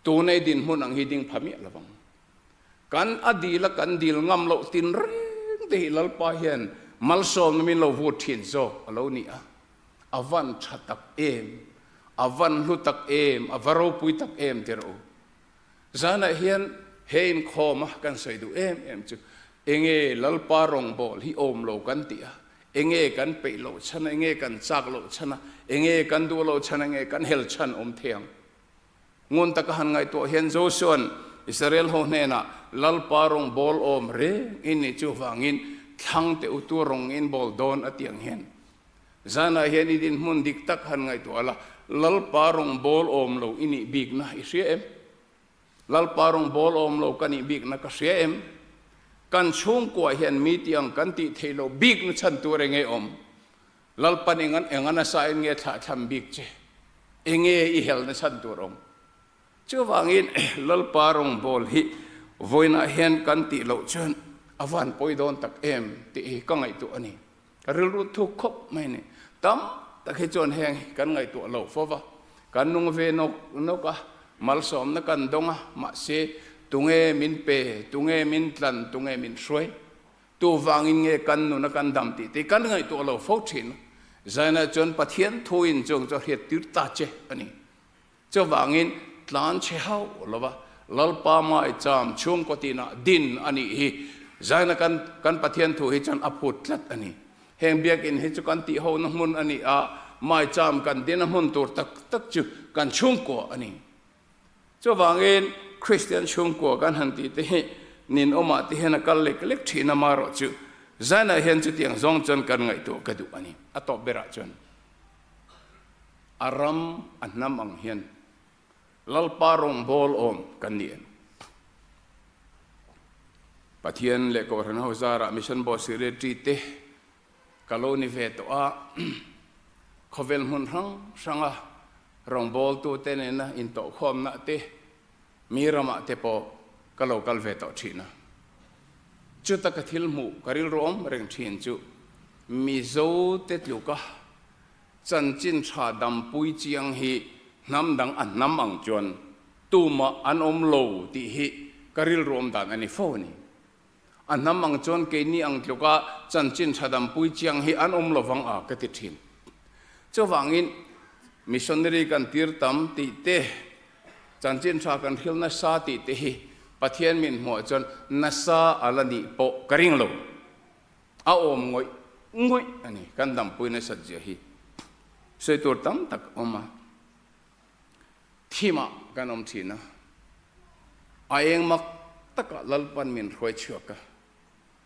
tun ei dinhmun ang hi ding pha miah lovang. Kan a dil a kan dil ngam loh tin reng te hi Lalpa hian malsawmna min lo vut thin zawk a lo ni a, a van tha tak em, a van hlu tak em, a va ropui tak em ti rawh u. Zanah hian he inkhawma kan sawi duh em em chu enge Lalpa rawngbâwl hi awm lo kan tih a, enge kan peih loh chhan a, enge kan châk loh chhan a, enge kan duh loh chhan a, enge kan hel chhan awm thei ang. Ngun taka han ngaihtuah hian Josua'n Israel ho hnenah Lalpa rawngbâwl awm reng in nih chuvangin thlang teh u tu rawng in bawl dawn a tih ang hian Zanah hian i dinhmun dik tak han ngaihtuah la, Lalpa rawngbâwl awm lo i nih bikna i hria em? Lalpa rawngbâwl awm lo ka nih bikna ka hria em? Kan chhungkuah hian mi tih ang kan tih theih loh bikna chhan tur eng nge awm? Lalpan engan enga nasa in nge thlahthlam bik che? Enge i helna chhan tur awm? Chuvangin Lalpa rawngbâwl hi vawiinah hian kan tih loh chuan a van pawi dawn tak em tih hi ka ngaihtuah a ni. Ka rilru thuk khawp mai ni. Tam tak hi chuan heng hi kan ngaihtuah lo fo va, kan nung ve nawk nawk a, malsawmna kan dawng a, mahse tunge min pe, tunge min tlan, tunge min hruai, tu vangin nge kan nuna kan dam tih te kan ngaihtuah lo fo thin a. Zainah chuan Pathian thuin chung chu a hriattir ta che a ni. Chuvangin tlan chhe hauh lova Lalpa maicham chhungkaw tinah din a nih hi Zaina kan kan Pathian thu hi chuan a phut tlat a ni. Heng biakinn hi chu kan tihhona hmun a ni a, maicham kan dina hmun tur tak tak chu kan chhungkua a ni. Chuvangin Kristian chhungkua kan han tih te hi ninawmah te hian a kal lek lek thin a, marawh chu Zainah hian chutiang zawng chuan kan ngaihtuah ka duh a ni. A tawp berah chuan a ram a hnam ang hian Lalpa rawngbâwl awm kan ni em? Pathian leh Kohhran ho zarah Mission Board Secretary te ka lo ni ve tawh a, khawvel hmun hrang hranga rawngbâwltute nena intawhkhawmna te, mi ramah te pawh ka lo kal ve tawh ṭhin a. Chuta ka thil hmuh ka rilru awm reng ṭhin chu Mizote tluka Chanchin tha dampui chiang hi hnam dang a hnam ang chuan tumah an awm lo tih hi ka rilru awm dan a ni fo a ni. A hnam ang chuan keini ang tluka chanchin tha dampui chiang hi an awm lovang a ka ti thin. Chuvangin missionary kan tir tam tih te, chanchin tha kan hril nasa tih te hi Pathian min hmuah chuan nasa a la nih pawh ka ring lo. A awm ngawih ngawih a ni. Kan dampui nasat zia hi sawi tur tam tak a awm a, thimah kan awm thin a, a eng mak takah Lalpan min hruai chhuak a,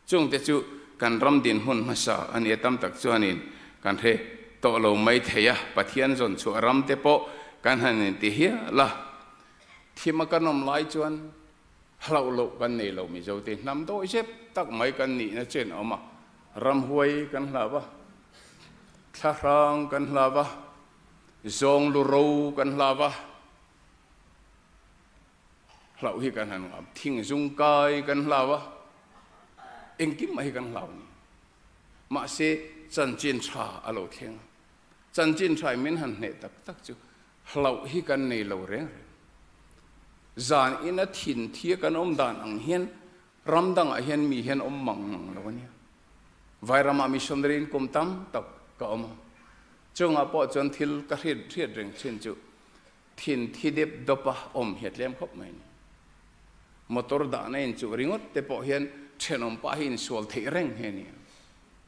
chungte chu kan ram dinhmun hmasa a nia tam tak chuanin kan hre tawh lo mai thei a, Pathian zawn chhuah ram te pawh kan han inti hial a, thima kan awm lai chuan Hlauh loh kan nei lo Mizo te hnam dawi zep tak mai kan nihna chen a awm a, ramhuai kan hlau a, thlahrang kan hlau a, zawng lu ro kan hlau a, hlauh hi kan han ngam, thing zung kai kan hlau a, engkim mai hi kan hlau a ni. Mahse chanchin tha a lo thleng a, chanchin tha in min han hneh tak tak chu Hlauh hi kan nei lo reng reng. Zan ina thin thia kan awm dan ang hian ram dangah hian mi hian awm mang mang lo a nia. Vairamah missionary in kum tam tak ka awm a. Chungah pawh chuan thil ka hriat hriat reng thin chu thin thi dep dawpa awm hi a tlem khawp mai a ni. Motor dahna in chuh ringawt te pawh hian thenawm pah hi insual theih reng hi a nia.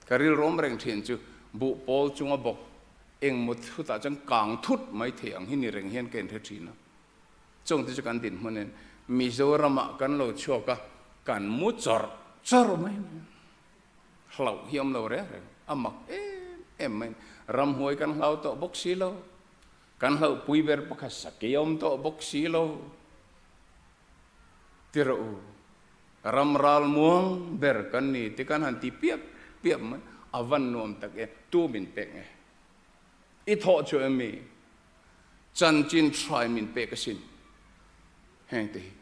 Ka rilrawm reng thin chu buh pawl chunga bawk Eng maw thutah chuan kang thut mai thei ang hi ni reng hian ka inhre thin a. Chungte chu kan dinhmunin Mizoramah kan lo chhuak a, kan mu chawrh chawrh mai a ni. Hlauh hi a awm lo reng reng, a mak em em mai a ni. Ramhuai kan hlau tawh bawk si lo, kan hlauhpui ber pakhat sakei a awm tawh bawk si lo. Ti rawh u, ram ral muang ber kan ni ti kan han ti piap piap mai, a van nuam tak e, tu min pek nge? I thawh chu em mi? Chanchin hrai min pek asin heng te hi.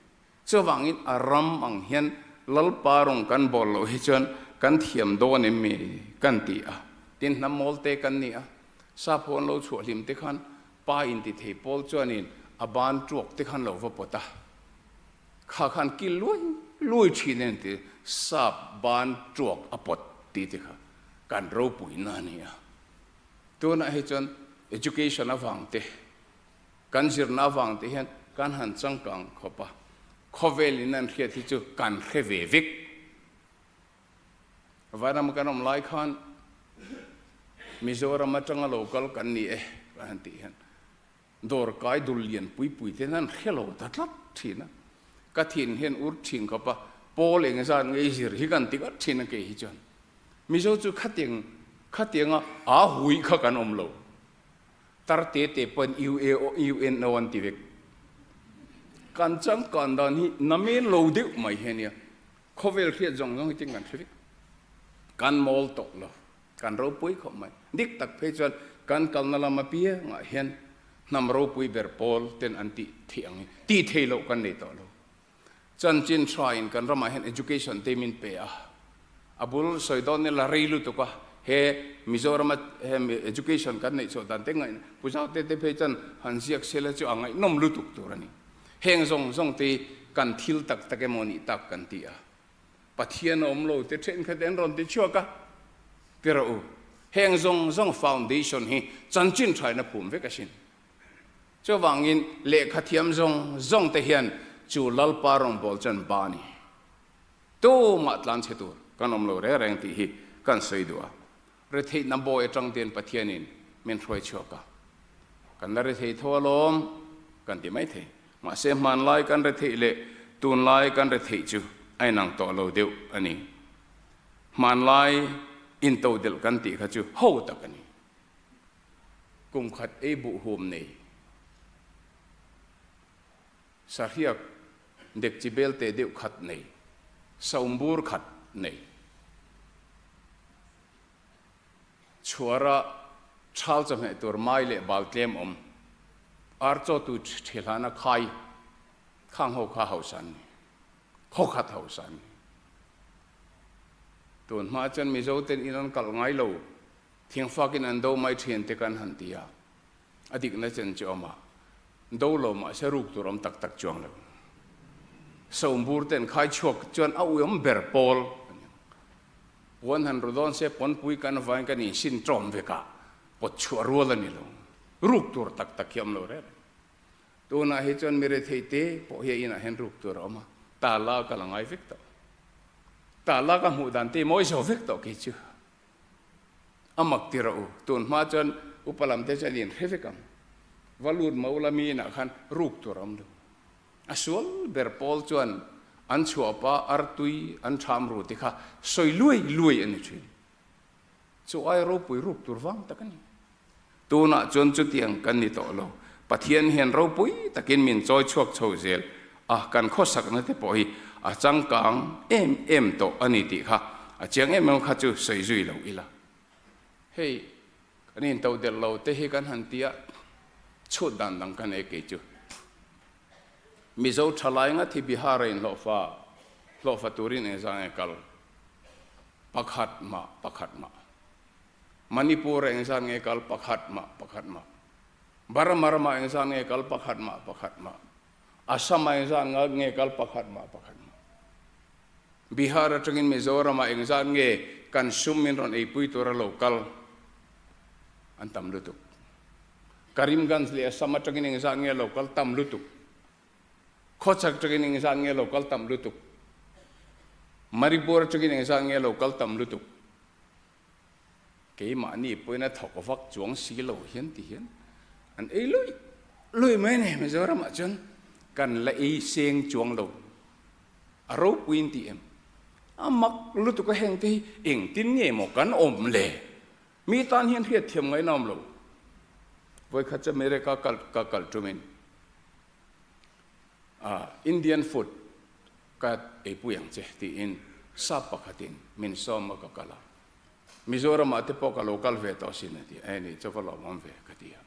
Chuvangin a ram ang hian Lalpa rawng kan bawl loh hi chuan kan thiam dawn em mi kan ti a. Tin hnam mawl te kan ni a, sap ho an lo chhuah hlim te khan Pa intithei pawl chuanin a ban tuak te khan lo va pawt a, kha khan kil luai luai thin a ni sap ban tuak a pawt tih te kha kan ropuina a ni a. Tunah hi chuan education avang te, kan zirna avang te hian kan han changkang khawp a, khawvelin an hriat hi chu kan hre ve vek. Vairam kan awm lai khan Mizoram atanga lo kal kan ni e ka han tih hian dawr kai dul lian pui pui te hian an hre lo ta tlat thin a, ka thin hian ur thin khawp a, pawl eng zat nge zir hi kan ti ngat thin a kei hi chuan Mizo chu khatiang khatianga aa hui kha kan awm lo tar te te pawn UAO UNO an ti vek kan changkan dan hi namen lo deuh mai hi a nia. Khawvel hriat zawng zawng hi tin kan hre vek. Kan mawl tawh lo. Kan ropui khawp mai. Dik tak phei chuan kan kalna lam apiangah hian hnam ropui ber pawl ten an tih theih ang hi tih thei loh kan nei tawh lo. Chanchin thain kan ramah hian education te min pe a. A bul sawi dawn ila rei lutuk a, he Mizorama he education kan neih chhuah dan te ngaih Pu Zaute te phei chuan han ziak sela chu a ngaihnawm lutuk tur a ni. Heng zawng zawng te hi kan thil tak tak emaw nih tak kan ti a, Pathian a awm lo te thenkhat an rawn ti chhuak a, ti rawh u. Heng zawng zawng foundation hi chanchin thaina phum vek asin. Chuvangin lehkha thiam zawng zawng te hian chu Lalpa rawngbâwl chuan ba a ni. Tumah tlan chhe tur kan awm lo reng reng tih hi kan sawi duh a. Retheihna bawi atang tein Pathianin min hruai chhuak a. Kan la rethei tho alawm kan ti maithei. Mahse hmanlai kan retheih leh tunlai kan retheih chu a inang tawh lo deuh a ni. Hmanlai intodelh kan tih kha chu ho tak a ni. Kum khat ei buh hum nei sahriak dekchi belte deuh khat nei, saumbur khat nei. Chhuara thal chawhmeh tur mai leh bal tlem awm, ar chaw tu ṭhihlana khai khang ho kha hausa an ni, khaw khat hausa an ni. Tun hma chuan Mizo ten in an kalh ngai lo, thingfakin an do mai ṭhian te kan han ti a, a dikna chen chu awm a, do lo mahse ruk tur awm tak tak chuang lo. Saumbur ten khai chhuak chuan a uiawm ber pawl a ni ang. Puan han ru dawn se pawnpui kan vain kan insin ṭawm vek a, pawt chhuah rual a ni lo. Ruk tur tak tak hi a awm lo reng reng. Tunah hi chuan mi rethei te pawh hi a inah hian ruk tur a awm a, tala ka la ngai vek tawh. Tala ka hmuh dan te mawi zo vek tawh kei chu. A mak ti rawh u, tun hma chuan upa lam te chuan in hre vek ang. Va lut mo la mi inah khan ruk tur a awm lo. A sual ber pawl chuan an chhuahpa artui an ṭham ru te kha sawi luai luai a ni ṭhin. Chu ai ropui ruk tur vang tak a ni. Tunah chuan chutiang kan ni tawh lo. Pathian hian ropui takin min chawi chhuak chho zel a, kan khawsakna te pawh hi a changkang em em tawh a ni tih kha a chiang em em kha chu sawi zui lo ila. Hei kan intodelh lo te hi kan han tia chhut dan dang kan ei kei chu. Mizo thalai ngat hi Bihar a inhlawhfa hlawhfa turin engzah nge kal? Pakhat mah pakhat mah. Manipur a engzah nge kal? Pakhat mah pakhat mah. Burma ramah engzah nge kal? Pakhat mah pakhat mah. Assam ah engzah nge kal? Pakhat mah pakhat mah. Bihar atangin Mizoram ah engzat nge kan sum min rawn eipui tura lo kal an tam lutuk. Karimganj leh Assam atangin engzat nge lo kal tam lutuk. Khawchhak atangin engzat nge lo kal tam lutuk. Manipur atangin engzat nge lo kal tam lutuk. Keimahni pawhin a thawk vak chuang si lo hian ti hian an ei luih luih mai a ni. Mizoram ah chuan kan la ei seng chuang lo. A ropui in ti em? A mak lutuk a heng te hi engtin nge maw kan awm le? Mi tan hian hriatthiam ngaihna awm lo. Vawikhat chu America kal ka kal tumin Indian food ka eipui ang che tiin sap pakhatin min sawm a ka kal a. Mizoramah te pawh ka lo kal ve tawh asin a ti a, eni chu va lawmawm ve ka ti a.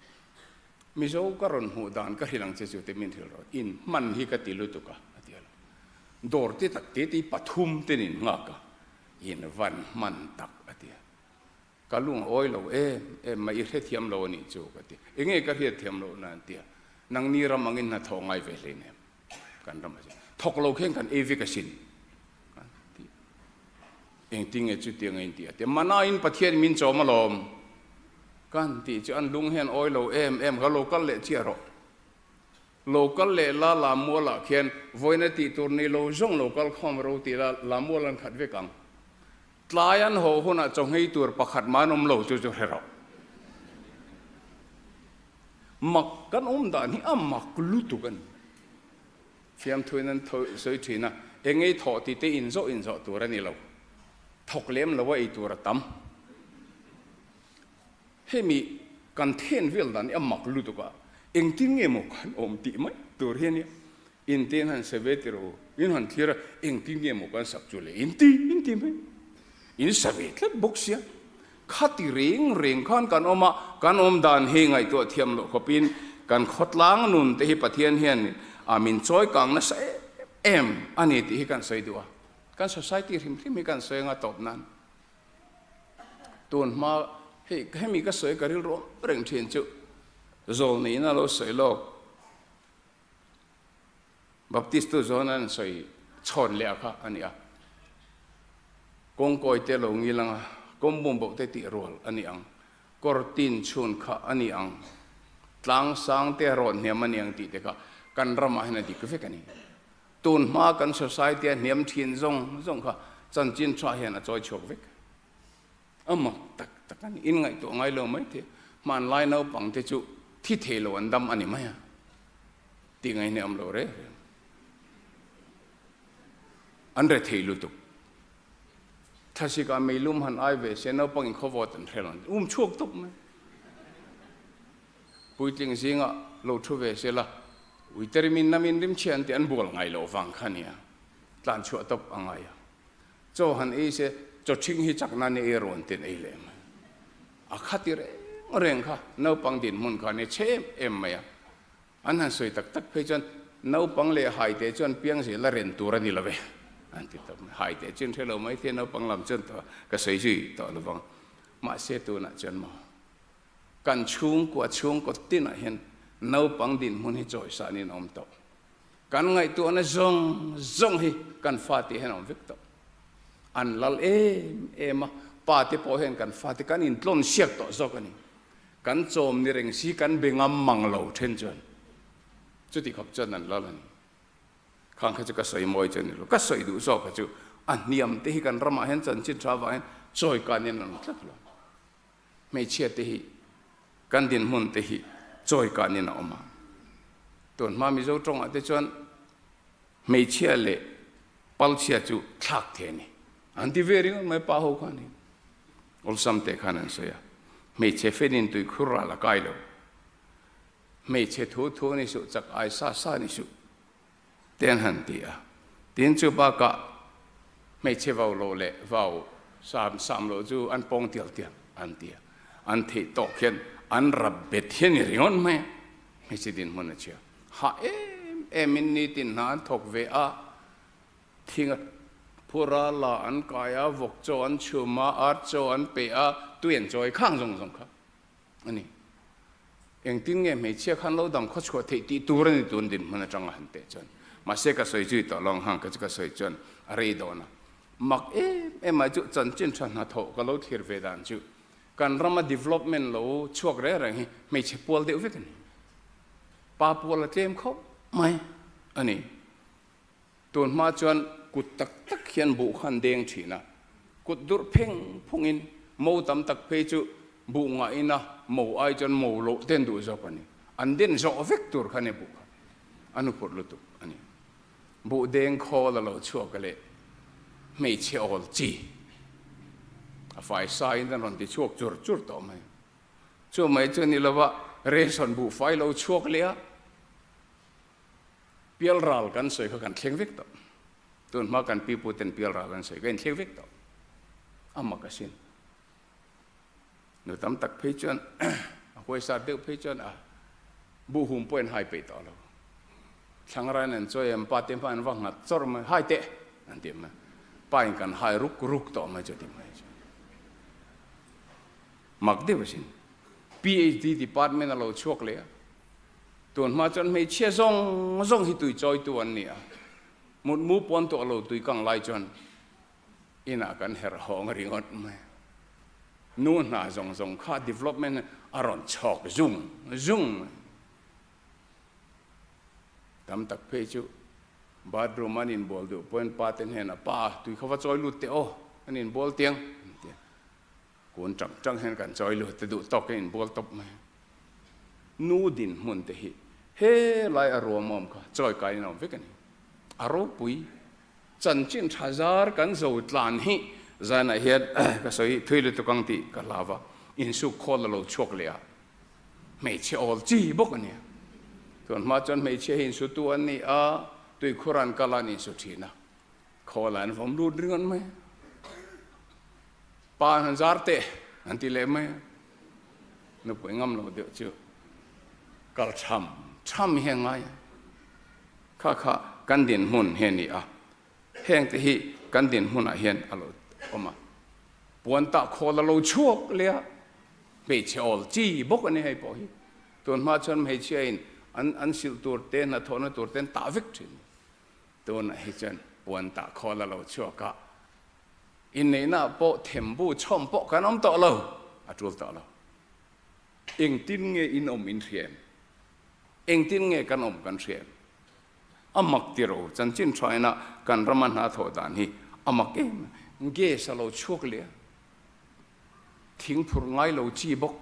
Mizo ka rawn hmuh dan ka hrilh ang che chu ti min hrilh rawh, in hman hi ka ti lutuk a a ti a lo. Dawr te tak te te pathum ten in nghak a, in van hman tak a ti a. Ka lung a awi lo em em mai, i hrethiam lo a nih chu ka ti. Enge ka hriatthiam loh na an ti a, nangni ram angin hna thawh ngai ve hlein em? Kan ram a zir. Thawk lo khen kan ei vek asin an ti. Engtinge chutiang a inti a ti. Manain Pathian min chawm alawm kan tih chu an lung hian awi lo em em kha lo kal leh chiah rawh. Lo kal leh la Lamualah khian vawiina tih tur ni lo zawng lo kal khawm ro tih la Lamual an khat vek ang. Tlai an haw hunah chawnghei tur pakhat mah an awm lo chu chu hre rawh. Mak kan awm dan hi a mak lutuk a ni. Fiamthuin an sawi thin a, eng ei thawh tih te inzawh inzawh tur a ni lo. Thawk lem lo a ei tur a tam. Hemi kan then vel dan hi a mak lutuk a, engtin nge maw kan awm tih mai tur hi a nia. In te in han sa ve tir u, in han thlir a, engtin nge maw kan sak chu le in ti in ti mai. In sa ve tlat bawk sia. Khati reng reng khan kan awm a, kan awm dan hi ngaihtuah thiam loh khawpin kan khawtlang nun te hi Pathian hian a min chawi kang nasa em em a ni tih hi kan sawi duh a. Kan society hrim hrim hi kan sawi anga tawp nan tun hma hei hemi ka sawi ka rilru awm reng thin chu zawlneihna lo sawi lawk. Baptist tu zawn an sawi chhawn leh a kha a ni a. Kawngkawi te lo ngil ang a, Kawng bumboh te tih rual a ni ang, kawr tin chhun kha a ni ang, tlang sang te rawn hniam a ni ang tih te kha kan ramah hian a dik vek a ni. Tun hma kan society a hniam thin zawng zawng kha chanchin tha hian a chawi chhuak vek. A mak tak tak a ni. In ngaihtuah ngai lo mai thei. Hmanlai naupang te chu thi thei lo an dam a ni mai a tih ngaihna awm lo reng reng. An re thei lutuk. Thlasik ah meilum han ai ve se naupang in khawvawt an hre lo an ti. Um chhuak tawp mai. Puitling zingah lo thu ve se la, uite rimin namin rimchhia an ti an bual ngai loh vang kha nia. Tlan chhuah tawp a ngai a. Chaw han ei se chaw ṭhing hi chak nan i ei rawn ten ei leh mai. A khati reng reng kha naupang dinhmun kha nia chhe em em mai a. An han sawi tak tak phei chuan naupang leh haite chuan piang zel a ren tur a ni lo ve an ti tawp mai. Haite chu in hre lo mai thei naupang lam chuan tawh ka sawi zui tawh lo vang. Mahse tunah chuan maw kan chhungkua chhungkaw tinah hian naupang dinhmun hi chawisanin a awm tawh. Kan ngaihtuahna zawng zawng hi kan fate hian a awm vek tawh. An lal em em a, pate pawh hian kan fate kan intlawn siak tawh zawk a ni. Kan chawm ni reng si kan be ngam mang lo then chuan chuti khawp chuan an lal a ni. Khang kha chu ka sawi mawi chu a ni lo. Ka sawi duh zawk kha chu a hniam te hi kan ramah hian chanchin tha avang hian chawi kan in an awm tlat lo. Hmeichhia te hi kan dinhmun te hi chawi kan in a awm a. Tun hma Mizo tawngah te chuan hmeichhia leh palchhia chu thlak thei a ni. An ti ve ringawt mai pa ho khan in. Awlsam teh khan an sawi a, hmeichhe fenin tuikhur ral a kai lo. Hmeichhe thu thu ni suh, chak ai sa sa ni suh te an han ti a. Tin chu bakah hmeichhe vau lo leh vau sam sam lo chu an pawng tial tial an ti a. An theih tawk hian an rap bet hian i ringawt mai a, hmeichhe dinhmun a chhia. Hah em em in nitin hna an thawk ve a. Thing a phur a, la an kai a, vawk chaw an chhum a, ar chaw an pe a, tui an chawi khang zawng zawng kha a ni. Engtin nge hmeichhia khan lo dang khaw chhuah theih tih tur a ni tun dinhmun atanga han teh chuan. Mahse ka sawi zui tawh lo ang hang ka chu ka sawi chuan a rei dawn a. Mak em em mai chu chanchin tha hnathawh ka lo thlir ve dan chu kan rama development lo chhuak reng reng hi hmeichhe pual deuh vek a ni. Pa pual a tlem khawp mai a ni. Tun hma chuan kut tak tak hian buh kha an deng thin a, kut durh pheng phungin mo tam tak phei chu buh ngahina mo ai chuan mo loh te an duh zawk a ni. An den zawh vek tur kha a ni buh kha. A nuphurh lutuk a ni. Buh deng khawl a lo chhuak a leh hmeichhe awl chi a fai saiin an rawn ti chhuak chur chur tawh mai. Chu mai chu a ni lova ration buhfai lo chhuak leh a. Pialral kan sawi kha kan thleng vek tawh. Tun hma kan pipu ten pialral an sawi kha in thleng vek tawh. A mak asin. Nu tam tak phei chuan a huaisar deuh phei chuan a buhhum pawh in hai peih tawh lo. Thlangrain an chawi an pa te hma an va nghat chawrh mai, hai teh an ti mai. Pa in kan hai ruk ruk tawh mai chu ti mai chu. Mak deuh asin. PHD department a lo chhuak leh a. Tun hma chuan hmeichhia zawng zawng hi tui chawitu an ni a, mutmu pawn tawh lo tui kang lai chuan inah kan herh hawng ringawt mai. Nu hna zawng zawng kha development a rawn chhawk zung zung mai. Tam tak phei chu bathroom an inbual duh pawhin pa te hnenah pa tui kha va chawi lut teh aw, an inbual tiang an ti a. Kun tang tang hian kan chawi lut te duh tawk in inbual tawp mai. Nu dinhmun te hi he lai a ruam awm kha chawi kai in a awm vek a ni. A ropui chanchin tha zar kan zo tlan hi zanah hian ka sawi thui lutuk ang tih ka hlau a, insuk khawl a lo chhuak leh a, hmeichhe awl chi bawk a nia. Tun hma chuan hmeichhia hi insutu an ni a, tuikhur an kal a an insu thin a, khawl ah an vawm lut ringawt mai a. Pa an han zar teh an ti leh mai a, nupui ngam lo deuh chu kal tham tham hi a ngai a, kha kha kan dinhmun hi a ni a, heng te hi kan dinhmunah hian a lo awm a, puan tah khawl a lo chhuak leh a, hmeichhe awl chi bawk a ni hei pawh hi, tun hma chuan hmeichhia in an an silh tur te hnathawhna tur te an tah vek thin, tunah hi chuan puan tah khawl a lo chhuak a. Inneihnaah pawh thembu chhawm pawh kan awm tawh lo, a tul tawh lo. Engtin nge in awm in hria em? Engtin nge kan awm kan hria em? A mak ti ro, chanchin tha ina kan rama hna thawh dan hi a mak em. Gas a lo chhuak leh a, thing phurh ngai lo chi bawk.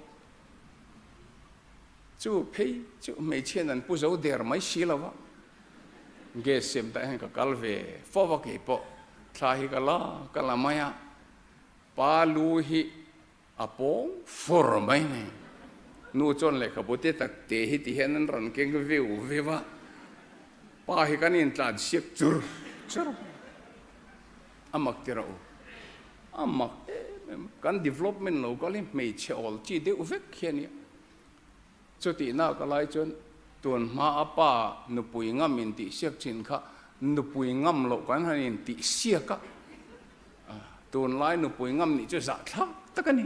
Chu phei chu hmeichhiain an pu zo der mai si lo va, gas siam tah hian ka kal ve fo va keipawh thla hi ka la ka la mai a, pa lu hi A pawng fur mai mai. Nu chuan lehkhabu te tak te hi ti hian an rawn keng viu viu a, pa hi kan intlan siak chur chur mai. A mak ti rawh u. A mak em em. Kan development lo kal hi hmeichhe awl chi deuh vek hi a nia. Chutihna ka lai chuan tun hma a pa nupui ngam intih siak thin kha nupui ngam loh kan han intih siak a, tunlai nupui ngam nih chu zahthlak tak a ni.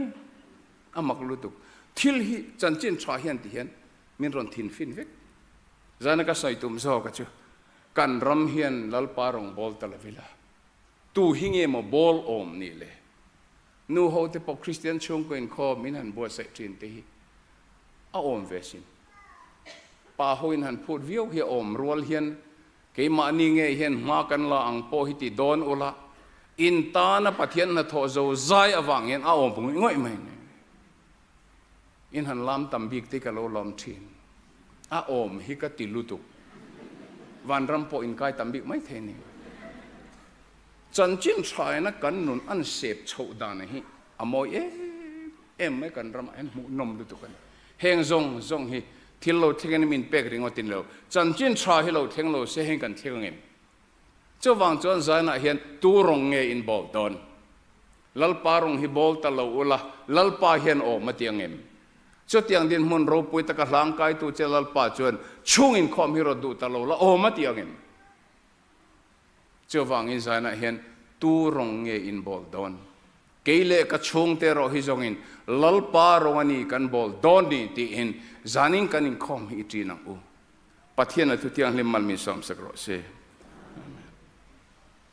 A mak lutuk. Thil hi chanchin tha hian ti hian min rawn thin fin vek. Zana ka sawi tum zawk a chu kan ram hian Lalpa rawngbâwl ta lo ila tu hi nge maw bâwl awm nih le? Nu ho te pawh Kristian chhungkaw inkhawm in han buatsaih thin te hi a awm ve sin. Pa ho in han phut viau hi a awm rual hian keimahni ngei hian hma kan la ang pawh hi ti dawn ula, in tana Pathian hnathawh zo zai avang hian a awm ngawih ngawih mai ni. In han lam tam bik te ka lo lawm thin. A awm hi ka ti lutuk. Vanram pawh in kai tam bik mai thei ni. Chanchin thaina kan nun an sep chhoh dan hi a mawi em em mai kan ramah hian hmuhnawm lutuk a ni. Heng zawng zawng hi thil lo thleng in min pek ringawt in lo, chanchin tha hi lo thleng lo se heng kan thleng ang em? Chuvang chuan zainah hian tu rawng nge in bawl dawn? Lalpa rawng hi bawl ta lo ula, Lalpa hian awm a ti ang em? Chutiang dinhmun ropui taka hlangkaitu che Lalpa chuan chhung inkhawm hi rawt duh ta lo la, awm a ti ang em? Chuvangin zainah hian tu rawng nge in bawl dawn? Kei leh ka chhungte erawh hi zawngin Lalpa rawng a ni kan bawl dawn ni tiin zanin kan inkhawm hi i ṭin ang u. Pathian a thutianghlim mal min sawmsak rawh se.